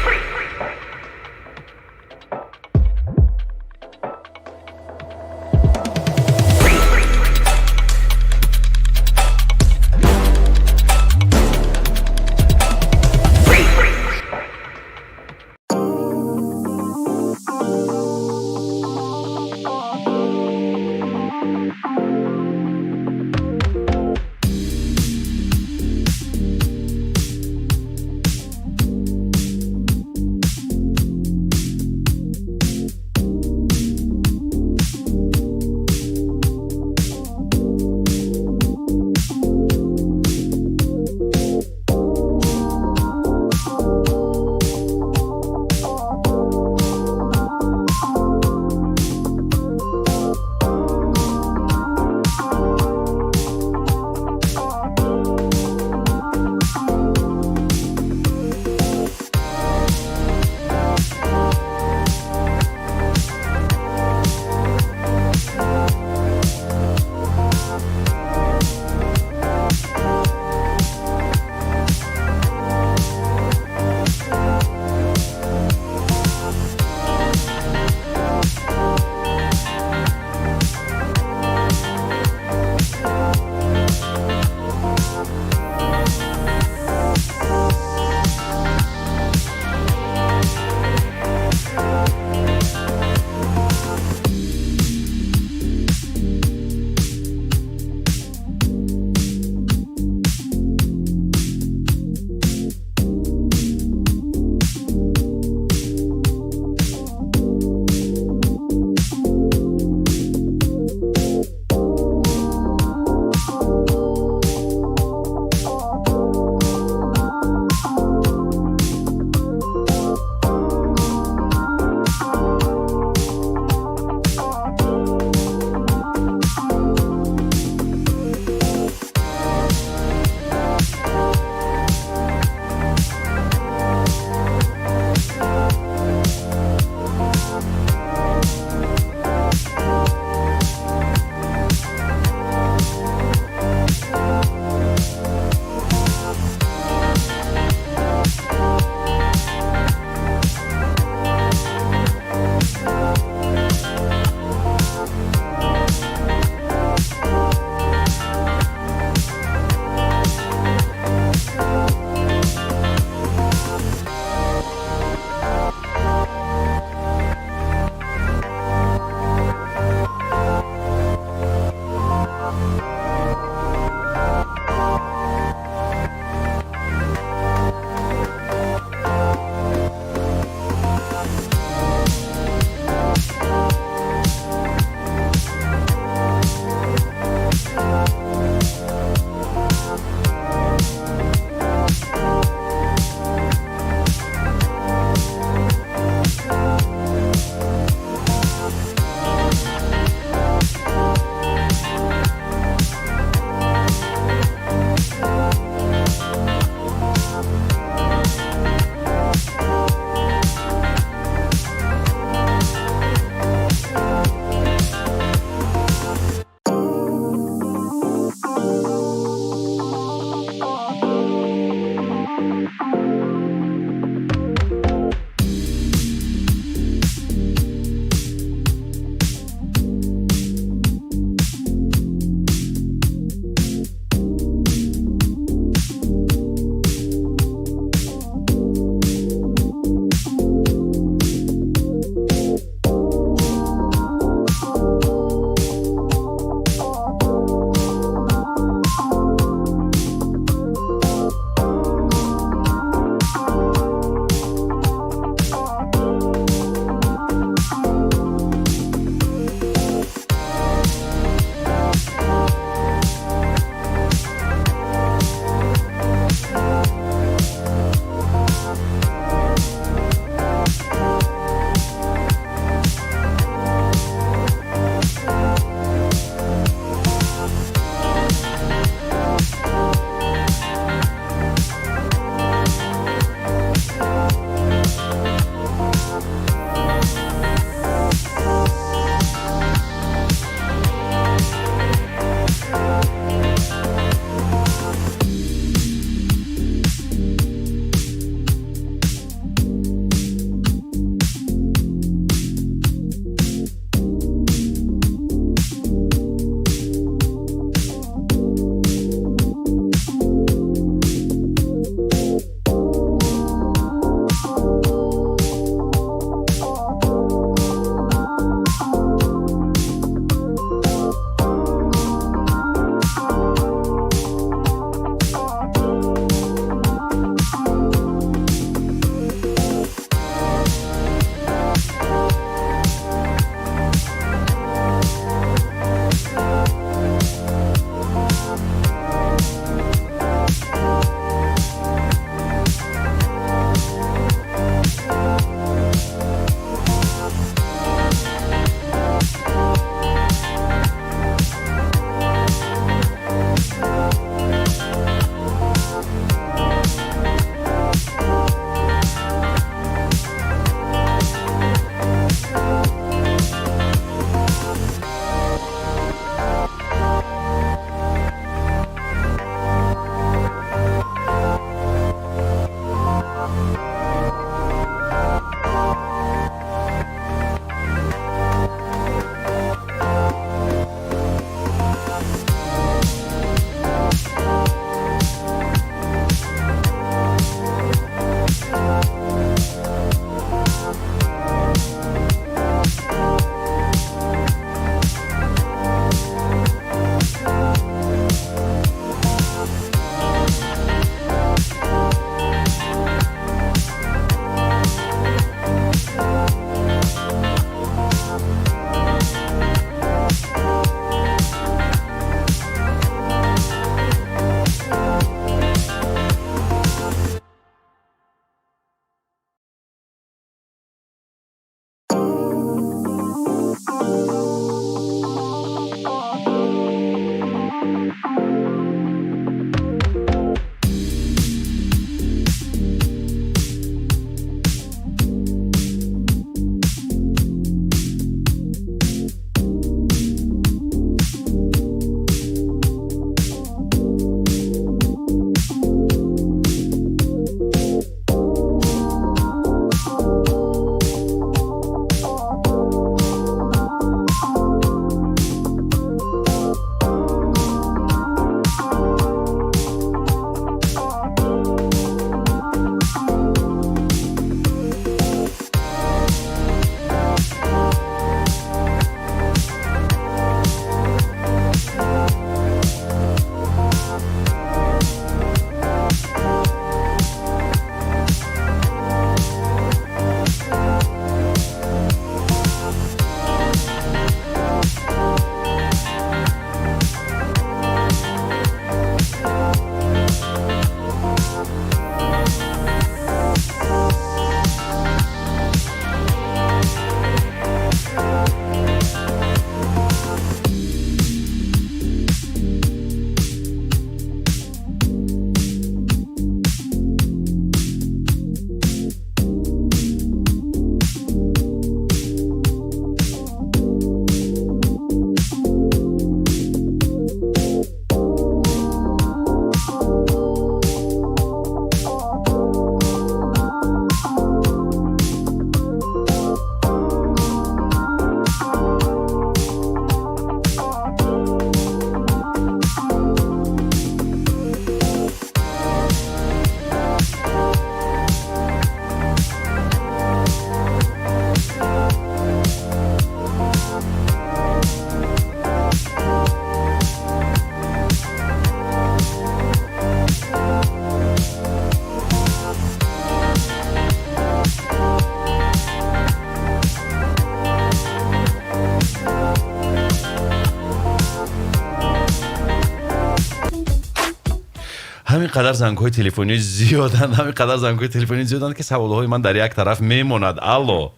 Ҳамин қадар зангҳои телефонӣ зиёданд, ҳамин қадар зангҳои телефонӣ зиёданд, ки саволҳои ман дар як тараф мемонад. Алло.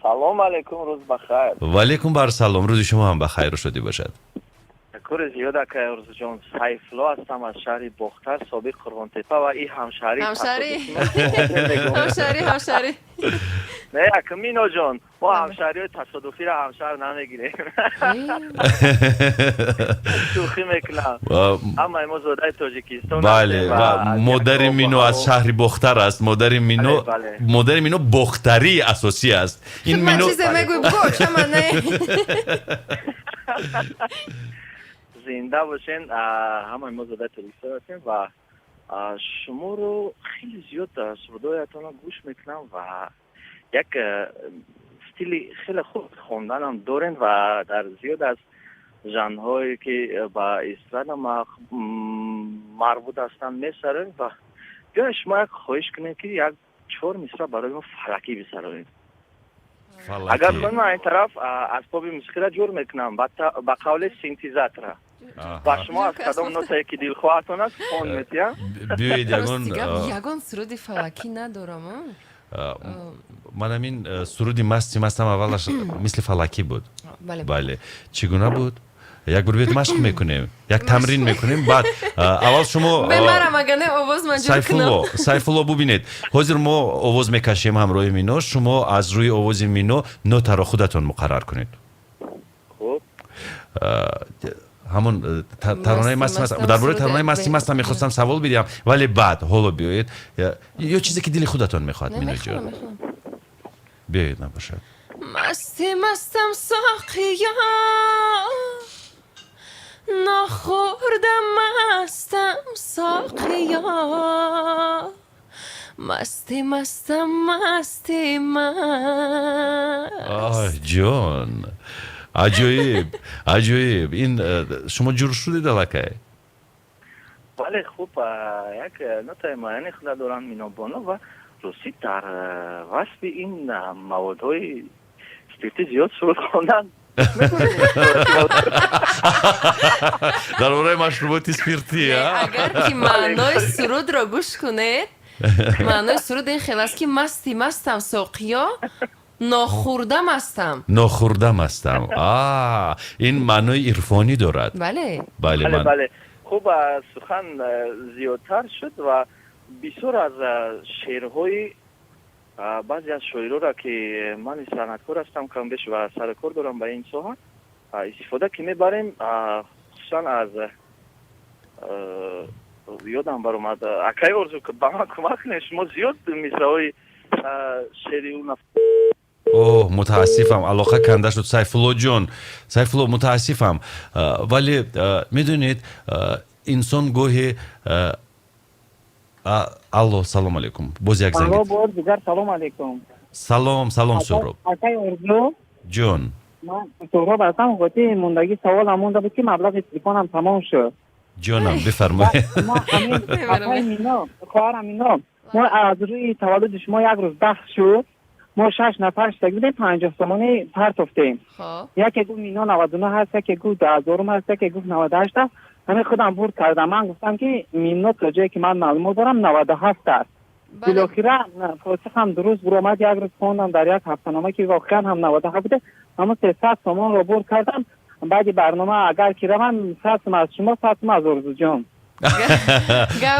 Салом алейкум, рӯз бахайр. Ваалейкум барсалом, рӯзи шумо ҳам ба хайру шодӣ бошад. Ташаккури зиёд, акай Орзуҷон. Сайфулло ҳастам аз шаҳри Бохтар, собиқ Қурғонтепа, ва и ҳамшаҳри. Ҳамшаҳрӣ, ҳамшаҳрӣ, ҳамшаҳрӣ. Не, ака Миноҷон, мо ҳамшаҳриҳои тасодуфиро ҳамшаҳр намегирем. Шӯхӣ мекунам, ҳамаи мо зодаи Тоҷикистон. Бале, ва модари Мино аз шаҳри Бохтар аст. Модари Мино, модари Мино бохтарии асосӣ аст. Ин Мино чизе мегӯй, бо чама не. Зинда бошен. Ҳамаи мо зодаи Тоҷикистон ҳастем ва шуморо хеле зиёд сурудҳоятонро гӯш мекунам ва як стили хеле хуб хонданам дорем ва дар зиёд аз жанрҳое, ки ба эстрада марбут ҳастанд, месароем. Ва биёед, шумо як хоҳиш кунем, ки як чор мисра барои мо фалакӣ бисароем. Агар хоҳем, ман ин тараф асбоби мусиқиро ҷур мекунам, ба қавли синтезатора, ва шумо аз кадом нотае, ки дилхоҳатон аст, хон метиҳам. Биёед, ягон Ягон суруди фалакӣ надорам. Ман ҳамин суруди «Масти мастам» аввалаш мисли фалакӣ буд. Бале, чӣ гуна буд? Як бор биёед, машқ мекунем, як тамрин мекунем. Баъд аввал шумо Сайфулло, Сайфулло, бубинед, ҳозир мо овоз мекашем ҳамроҳи Мино. Шумо аз рӯи овози Мино нотаро худатон муқаррар кунед. Ҳамон таронаи «Масти маст». Дар бораи таронаи «Масти мастам» мехостам савол бидиҳам, вале баъд. Ҳоло биёед, ё чизе, ки дили худатон мехоҳад, Миноҷон, биёед, набошад. Масти мастам, соқиё, нохӯрда мастам, соқиё, масти мастам, масти маст. Ой ҷон, аҷоиб, аҷоиб! Ин шумо ҷур шудед аллакай. Бале, хуб, як нотаи муайяни худа доранд Минобоно ва ростӣ дар васфи ин маводҳои спиртӣ зиёд суруд хонданд. Дар бораи машруботи спиртӣ. Агар ки маънои сурудро гӯш кунед, маънои суруд ин хел аст, ки масти мастам, соқиё, нохӯрда мастам. Нохӯрда мастам. А ин маънои ирфонӣ дорад. Бале. Бале. Бале, хуб, сухан зиёдтар шуд ва бисёр аз шеърҳои баъзе аз шоироро, ки ман санъаткор ҳастам камбеш ва сарукор дорам ба ин соҳа, истифода ки мебарем, хусусан аз ёдам баромад. Акай Орзу, ба ман кӯмак кунед, шумо зиёд мисраҳои шеъри ӯ. Оҳ, мутаассифам, алоқа канда шуд. Сайфулло ҷон, Сайфулло, мутаассифам, вале медонед, инсон гоҳе. Алло, салом алейкум, боз як занг. Бор дигар салом алейкум. Салом, салом, Суҳроб. Акай Орзу. Ҷон. Ман Суҳроб ҳастам. Хотири мондагӣ саволам монда буд, ки маблағи телефонам тамом шуд. Ҷонам, бифармоед. Мино, хоҳарам Мино, мо аз рӯи таваллуди шумо як рӯз баҳс шуд. Мо шаш нафар шидаги будем, 50 сомонӣ партофтем. Яке гуфт, Мино 99 ҳаст, яке гуфт 2000-ум ҳаст, яке гуфт 98 аст. Ҳамин худам бурд кардам. Ман гуфтам, ки Мино, то ҷое ки ман маълумот дорам, 97 аст. Билохира посухам дуруст буромад. Як рӯз хондам дар як ҳафтанома, ки воқеан ҳам 97 буде. Ҳамон 300 сомонро бурд кардам. Баъди барнома агар ки равам, 100 сум аз шумо, 100 сум аз Орзуҷон.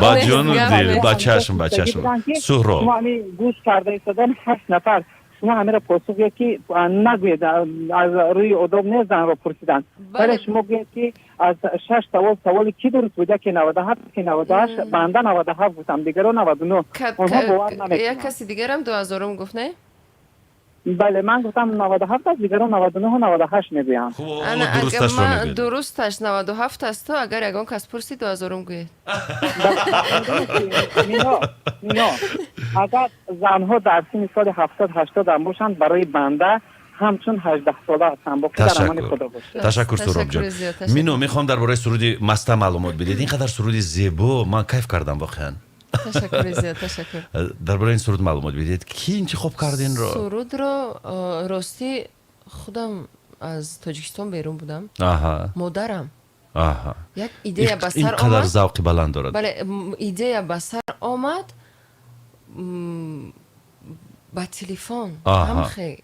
Ба ҷону дил, ба чашм, ба чашм, Суҳроб. Гӯш карда истодан ҳашт нафар. Шумо ҳамеро посух гӯед, ки нагӯед, аз рӯи одоб нест занро пурсидан, вале шумо гӯед, ки аз шаш савол саволи кӣ дуруст буд? Яке 97, яке 98. Банда 97 гуфтам, дигаро 99. Онҳо бовар намекунанд. Як каси дигарам 2000-ум гуфт, не? Бале, ман гуфтам 97 аст, дигарон 99-у 98 мегӯянд. Дурусташ 97 асту агар ягон кас пурсид, 2000-ум гӯед. Мино, агар занҳо дар синни соли 70-80-ам бошанд, барои банда ҳамчун 18-сола ҳастанд. Боқӣ дар амони Худо бошед. Ташаккур, Суҳробҷон. Мино, мехоҳам дар бораи суруди «Маста» маълумот бидед. Ин қадар суруди зебо, ман кайф кардам воқеан. Ташаккури зиёд, ташаккур. Дар бораи ин суруд маълумот бидед. Кӣ интихоб кард инро? Сурудро, ростӣ, худам аз Тоҷикистон берун будам. Модарам Як идея ба сар омад, ин қадар завқи баланд дорад. Бале, идея ба сар омад ба телефон, ҳамхе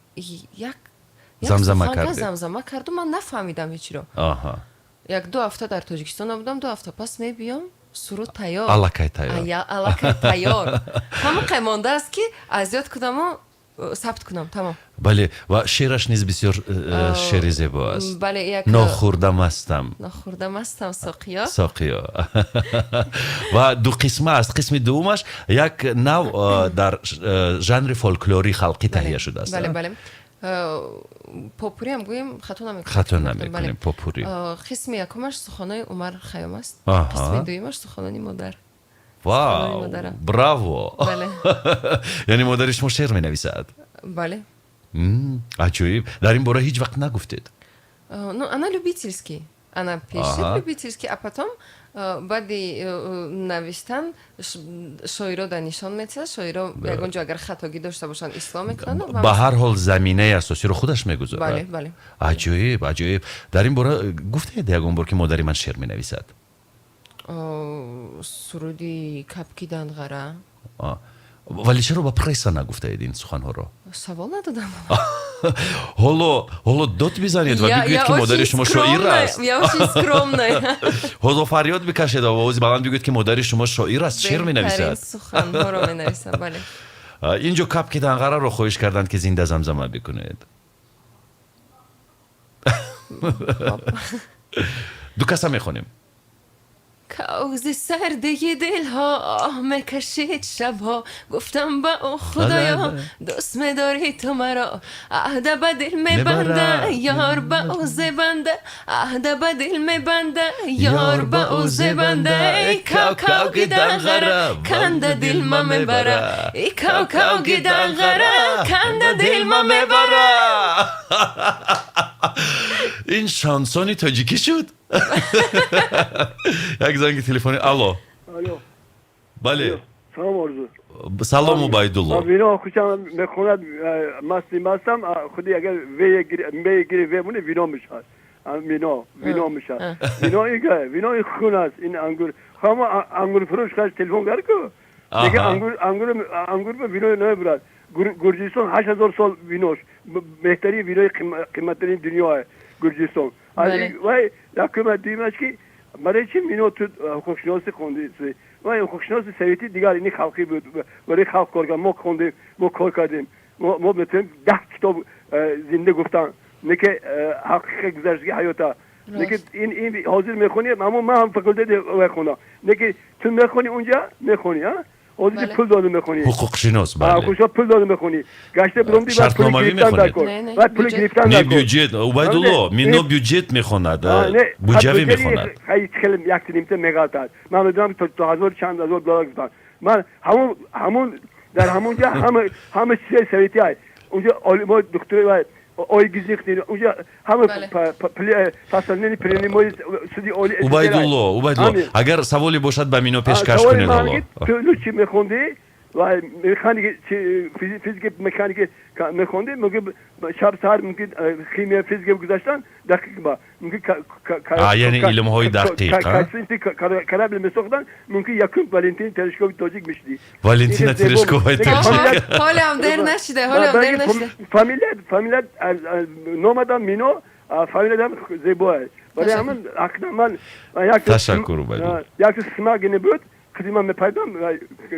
як замзама кардед. Замзама кардум, ман нафаҳмидам ҳечиро. Як ду ҳафта дар Тоҷикистон набудам, 2 ҳафта пас мебиём, суруд тайёр. Аллакай тайёр. Аллакай тайёр, ҳамақай мондааст, ки аз ёд кунаму сабт кунам, тамом. Бале, ва шеъраш низ бисёр шеъри зебо аст. Бале, як Нохӯрда мастам. Нохӯрда мастам, соқиё. Соқиё. Ва ду қисма аст, қисми дуюмаш як нав дар жанри фолклории халқӣ таҳия шудааст. Бале, попуриам гӯем, хато намекунем. Хато намекунем, попури. Қисми якумаш суханои Умар Хайём аст, қисми дуюмаш суханони модар. Вау, браво! Яъне модари шумо шеър менависад? Бале. Аҷоиб, дар ин бора ҳеҷ вақт нагуфтед. Ну, она любительский, она пишет любительский, а потом баъди навиштан шоиро да нишон метиҳад, шоиро ягон ҷо агар хатогӣ дошта бошанд, ислоҳ мекунанд. Ба ҳар ҳол заминаи асосиро худаш мегузорад. Бале, бале. Аҷоиб, аҷоиб. Дар ин бора гуфтед ягон бор, ки модари ман шеър менависад? Суруди Кабки Данғара. Вале чаро ба пресса нагуфтаед ин суханҳоро? Савол надодам. Ҳоло дод бизанед ва бигӯед, ки модари шумо шоир аст. Я очень скромная. Ҳоло фарёд бикашед ва овози баланд бигӯед, ки модари шумо шоир аст, шеър менависад. Суханҳоро менависам, бале. Инҷо Кабки Данғараро хоҳиш карданд, ки зинда замзама бикунед. Ду каса мехонем. Кавзи сардии дилҳо оҳ мекашид шабҳо, гуфтам ба ӯ: «Худоё, дӯст медорӣ ту маро?» Аҳда ба дил мебанда, ёр ба ӯ зебанда, аҳда ба дил мебанда, ёр ба ӯ зебанда. Эй кав кав гиданғара, канда дилма мебара, эй кав кав гиданғара, канда дилма мебара. Ин шансони тоҷикӣ шуд. Як занги телефонӣ. Алло. Бале. Салом, Орзу. Салом, Убайдулло. Вино хушам мехонад, масти мастам. Худи агар ве гири, ве муни, вино мешавад, вино, вино мешавад. Вино ига, вино ин хун аст, ин ангур. Ҳама ангурфурӯш хаш телефон кард ку, дега ангур, ангур, ангур ба вино намебурад. Гурҷистон 8000 сол винош беҳтарин винои қиматтарин дунёе Гурҷистон. Вай якума, дуюмаш ки барои чи, Мино, ту ҳуқуқшиносӣ хонди? Вай ҳуқуқшиноси советӣ дигар ини халқӣ буд, барои халқ кор кард. Мо хондем, мо кор кардем, мо метавонем 10 китоб зинда гуфтан, не ки ҳақиқи гузаштаги ҳаёта, не ки ин ҳозир мехонӣ. Аммо ман ҳам факултети вай хондам, не ки ту мехонӣ, унҷа мехонӣ, а ҳозир пул дода мехонӣ. Ҳуқуқшинос, бале. Ҳуқуқшинос, пул дода мехонӣ, гашта биромди. Шартномавӣ мехонед. Баъд пули гирифтан. Не, бюджет, Убайдулло, Мино бюджет мехонад, буҷавӣ мехонад. Хеле як нимта меғалтад. Ман медонам, то ҳазор, чанд ҳазор доллар гуфтан. Ман ҳамон дар ҳамон ҷа ҳама чизаи советӣ ай унҷа, олимо, духтури вай ой гизихти унҷа, ҳама постановление пленумои суди оли. Убайдулло, Убайдулло, агар саволе бошад, ба Мино пешкаш кунед ҳоло. Ту чӣ мехондӣ? Вай механики, физики, механики мехондӣ, мумкин шаб саҳар мумкин химия, физика гузаштан дақиқ ба мумкин. Яъне илмҳои дақиқ. Корабль месохтан, мумкин якум Валентин Терешкови тоҷик мешудӣ. Валентина Терешковаи тоҷик. Ҳолиам дер нашида, ҳолиам дер нашида. Фамилия номадам Мино, фамилиядам зебоа. Барои ҳамин ҳақиқатан ман Ташаккур, Убайдулло. Як смагине буд, қизи ман мепайдам,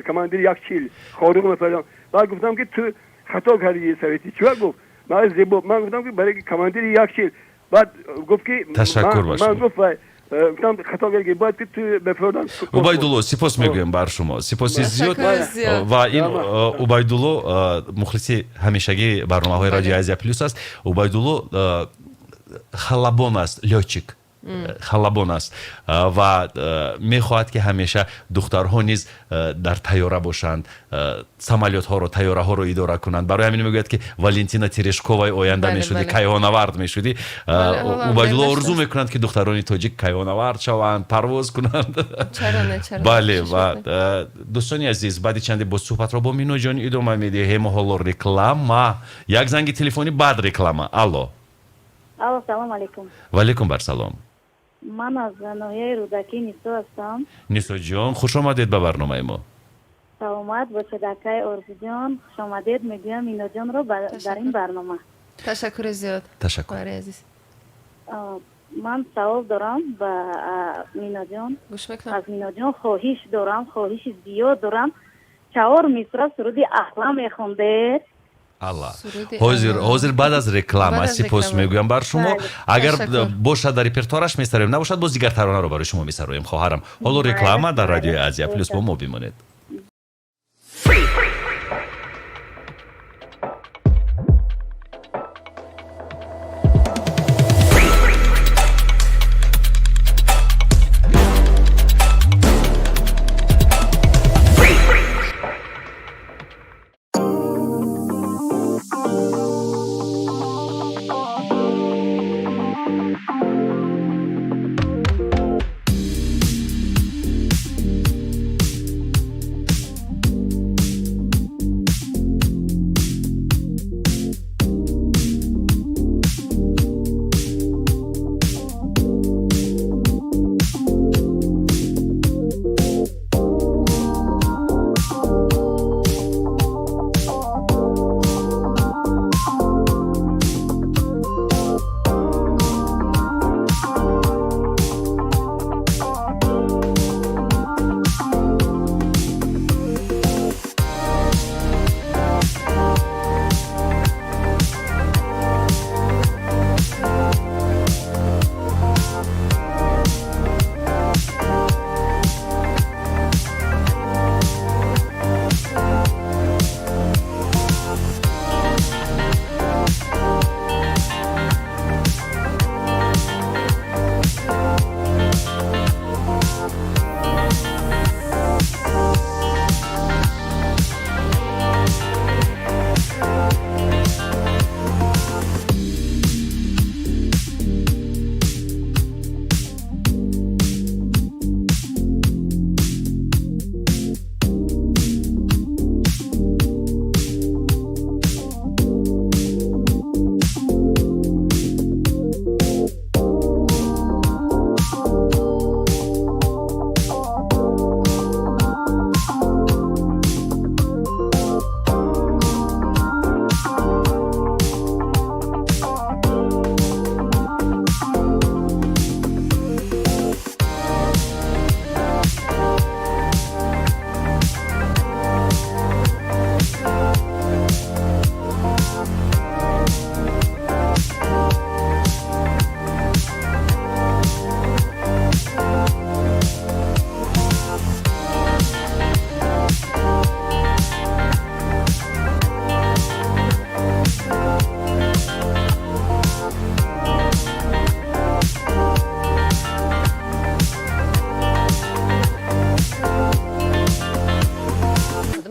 командири як чил хоруғ мепайдам. Баъд гуфтам, ки ту хато кардӣ, советӣ чива? Гуфт, ман зебо. Ман гуфтам, ки барои командири як чил. Баъд гуфт, ки Ташаккур ба ман гуфт, гуфтам, хато кардӣ, бояд ки ту бефурдан. Убайдулло, сипос мегӯем бар шумо, сипоси зиёд. Ва ин Убайдулло мухлиси ҳамешагии барномаҳои Радиои Азия Плюс аст. Убайдулло халабон аст, лётчик халабон аст ва мехоҳад, ки ҳамеша духтарҳо низ дар тайёра бошанд, самолётҳоро, тайёраҳоро идора кунанд. Барои ҳамин мегӯяд, ки Валентина Терешковаи оянда мешудӣ, кайҳонавард мешудӣ. Убайдулло орзу мекунанд, ки духтарони тоҷик кайҳонавард шаванд, парвоз кунанд. Бале. Ва дӯстони азиз, баъди чанде боз суҳбатро бо Миноҷон идома медиҳем. Ҳоло реклама, як занги телефонӣ, баъд реклама. Алло. Алло, салом алейкум. Валейкум барсалом. Ман аз ноҳияи Рӯдакӣ Нисо ҳастам. Нисо ҷон, хуш омадед ба барномаи мо. Саломат бошед, акай Орзуҷон. Хуш омадед мегӯям Миноҷонро дар ин барнома. Ташаккури зиёд. Ташаккур. Хоҳари азиз. Ман савол дорам ба Миноҷон. Гӯш мекунам. Аз Миноҷон хоҳиш дорам, хоҳиши зиёд дорам. Чаҳор мисра суруди Аҳла мехондед. Алла. Суруди Ҳозир, Алла. ҳозир баъд аз реклама Баъд аз сипос реклама. мегӯям бар шумо. Бале. Агар Ташаккур. бошад, дар репертуараш месароем, набошад, боз дигар таронаро барои шумо месароем, хоҳарам. Ҳоло реклама дар радиои Азия Плюс, бо мо бимонед.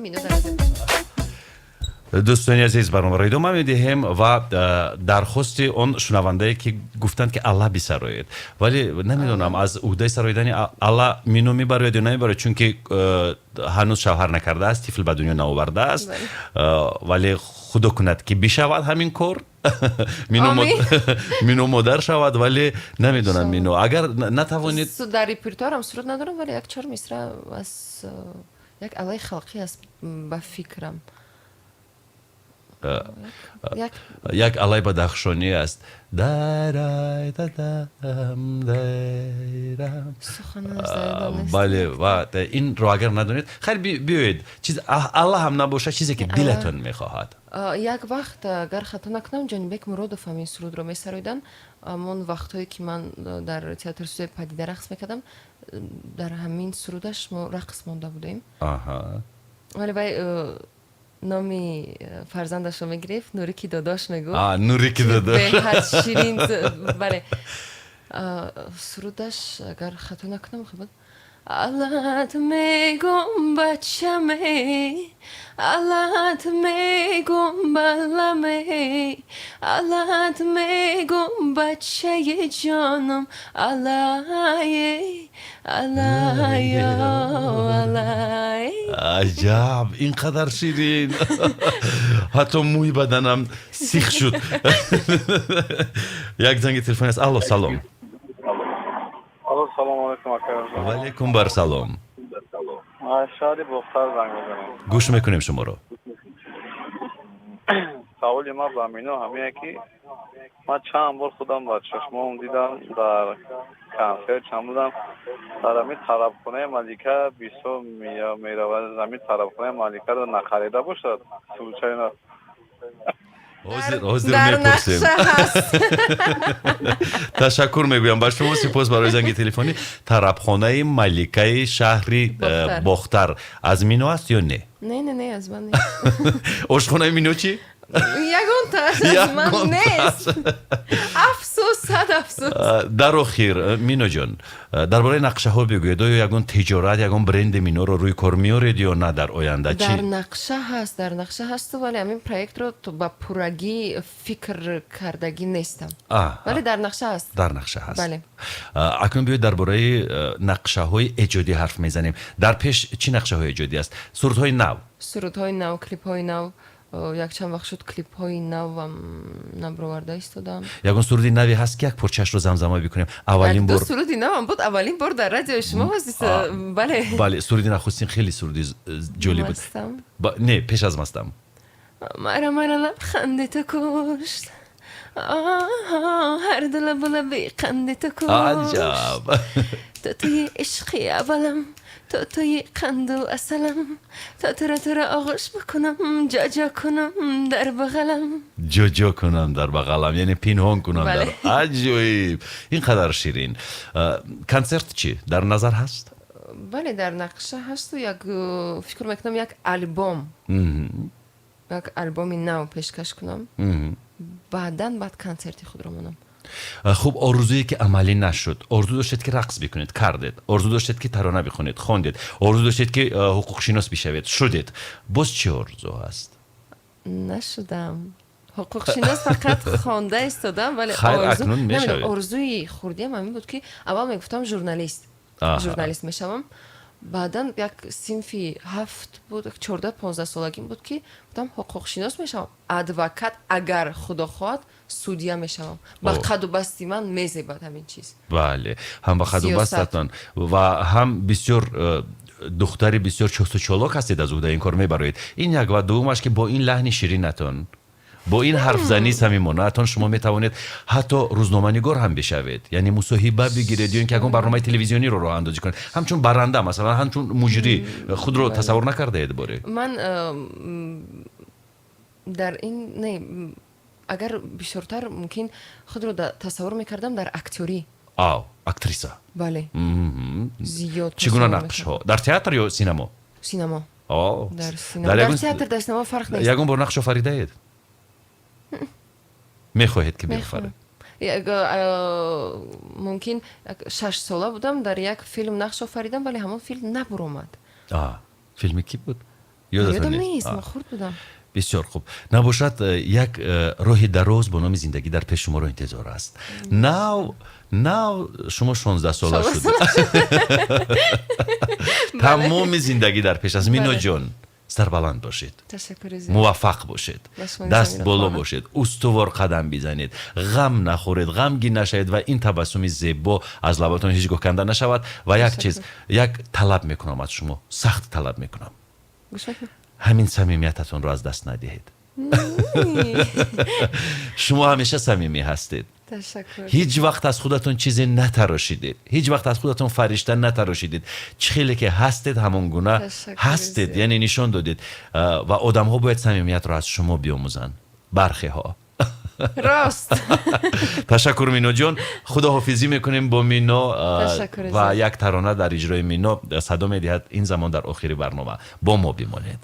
Мино дар Азия. Дӯстони азиз, барномаро идома медиҳем ва дархости он шунавандае, ки гуфтанд, ки Алла бисароед, вале намедонам, аз уҳдаи сароидани Алла Мино мебарояд ё намебарояд, чунки ҳанӯз шавҳар накардааст, тифл ба дунё наовардааст. Вале худо кунад, ки бишавад ҳамин кор. Омин. Мино модар шавад, вале намедонам, Мино, агар натавонед. Дар репертуарам суруд надорам, вале як чор мисра аз як аллаи халқӣ аст, ба фикрам. Як Як аллаи бадахшонӣ аст. Дайрай-да-дам, дайрам. Сухан аз ёдам нест. Бале, ва инро агар надонед, хайр, биёед, чиз Алла ҳам набошад, чизе ки дилатон мехоҳад. Як вақт, агар хато накунам, Ҷонибек Муродов ҳамин сурудро месароиданд. Ҳамон вақтҳое, ки ман дар театр студияи Падида рақс мекардам, дар ҳамин сурудаш мо рақс монда будем. Вале вай номи фарзандашро мегирифт, Нурики додош мегуфт. А, Нурики додош. Беҳад ширин, бале. Сурудаш, агар хато накунам, хуб буд: Аллат мегум, бачаме, аллат мегум, баламе, аллат мегум, бачаи ҷоном, аллае, аллаё, аллай. Аҷаб, ин қадар ширин, ҳатто мӯи баданам сих шуд. Як занги телефон аст. Алло, салом. Ва алайкум бар салом. Аз шаҳри Бохтар занг мезанам. Гӯш мекунем шуморо. Саволи ман ба Мино ҳамине ки ман чанд бор худам ба чашмом дидам, дар консерт чанд будам, дар ҳамин тарабхонаи Малика бисёр меравад. Ҳамин тарабхонаи Маликаро нахарида бошад случайно? Ҳозир мепурсем. Ташаккур мегӯям ба шумо, сипос барои занги телефонӣ. Тарабхонаи Маликаи шаҳри Бохтар аз Мино аст ё не? Не, не, не, аз ман нест. Ошхонаи Мино чӣ? Ягонтааш аз ман нест, афсӯс, сад афсӯс. Дар охир, Миноҷон, дар бораи нақшаҳо бигӯед. Оё ягон тиҷорат, ягон бренди Миноро рӯи кор меоред ё на дар оянда? Чӣ Дар нақша ҳаст, дар нақша ҳасту, вале ҳамин проектро ба пуррагӣ фикр кардагӣ нестам, вале дар нақша ҳаст. Дар нақша ҳаст. Бале. Акнун биёед, дар бораи нақшаҳои эҷодӣ ҳарф мезанем. Дар пеш чӣ нақшаҳои эҷодӣ аст? Сурудҳои нав? Сурудҳои нав, клипҳои нав. Якчанд вақт шуд, клипҳои навам набароварда истодам. Ягон суруди наве ҳаст, ки як порчаашро замзама бикунем аввалин бор? Суруди навам буд, аввалин бор дар радиои шумо ҳаст, бале. Бале, суруди нахустин хеле суруди ҷолиб буд. Не, пеш аз «Мастам». Мара, мара лабханди ту кушт, ҳар ду лабу лаби қанди ту кушт. Аҷаб! Ту туи ишқи аввалам, ту туи қанду асалам, то тура, тура оғӯш бикунам, ҷоҷо кунам дар бағалам. Ҷоҷо кунам дар бағалам, яъне пинҳон кунам дар. Аҷоиб, ин қадар ширин. Консерт чӣ, дар назар ҳаст? Бале, дар нақша ҳасту як фикр мекунам, як альбом, як альбоми нав пешкаш кунам, баъдан баъд консерти худро монам. Хуб, орзуе ки амалӣ нашуд. Орзу доштед, ки рақс бикунед, кардед. Орзу доштед, ки тарона бихонед, хондед. Орзу доштед, ки ҳуқуқшинос бишавед, шудед. Боз чӣ орзу ҳаст? Нашудам ҳуқуқшинос, фақат хонда истодам, вале орзуи хурдиам ҳамин буд, ки аввал мегуфтам журналист, журналист мешавам. Баъдан як синфи ҳафт буд, 14-15 солагим буд, ки гуфтам ҳуқуқшинос мешавам, адвокат, агар худо хоҳад, судья мешавам. Ба қаду басти ман мезебад ҳамин чиз. Бале, ҳам ба қаду бастатон ва ҳам бисёр духтари бисёр чусту чолок ҳастед, аз уҳдаи ин кор мебароед. Ин як, ва дуввумаш, ки бо ин лаҳни ширинатон, бо ин ҳарфзании самимонаатон шумо метавонед ҳатто рӯзноманигор ҳам бишавед, яъне мусоҳиба бигиред ё ин ки ягон барномаи телевизиониро роҳандозӣ кунед, ҳамчун баранда, масалан, ҳамчун муҷрӣ. Худро тасаввур накардаед боре? Ман дар ин не, агар бисёртар мумкин худро тасаввур мекардам дар актёрӣ. Ав, актриса. Бале, зиёд. Чӣ гуна нақшҳо? Дар театр ё синамо? Синамо. Дар театр, дар синамо фарқ нест. Ягон бор нақш офаридаед? Мехоҳед, ки биофаред? Мумкин 6 сола будам, дар як филм нақш офаридам, вале ҳамон филм набуромад. Филми кӣ буд? Ёдам нест, ман хурд будам. Бисёр хуб. Набошад, як роҳи дароз бо номи зиндагӣ дар пеш шуморо интизор аст. Нав нав шумо 16 сола шуд, тамоми зиндагӣ дар пеш аст. Миноҷон, сарбаланд бошед, муваффақ бошед, даст боло бошед, устувор қадам бизанед, ғам нахӯред, ғамгин нашавед ва ин табассуми зебо аз лабатон ҳеҷ гоҳ канда нашавад. Ва як чиз, як талаб мекунам аз шумо, сахт талаб мекунам: ҳамин самимиятатонро аз даст надиҳед. Шумо ҳамеша самимӣ ҳастед, ҳеҷ вақт аз худатон чизе натарошидед, ҳеҷ вақт аз худатон фаришта натарошидед. Чӣ хеле ки ҳастед, ҳамон гуна ҳастед, яъне нишон додед. Ва одамҳо бояд самимиятро аз шумо биомӯзанд, бархеҳо. Рост. Ташаккур, Миноҷон. Худоҳофизӣ мекунем бо Мино ва як тарона дар иҷрои Мино садо медиҳад ин замон дар охири барнома. Бо мо бимонед.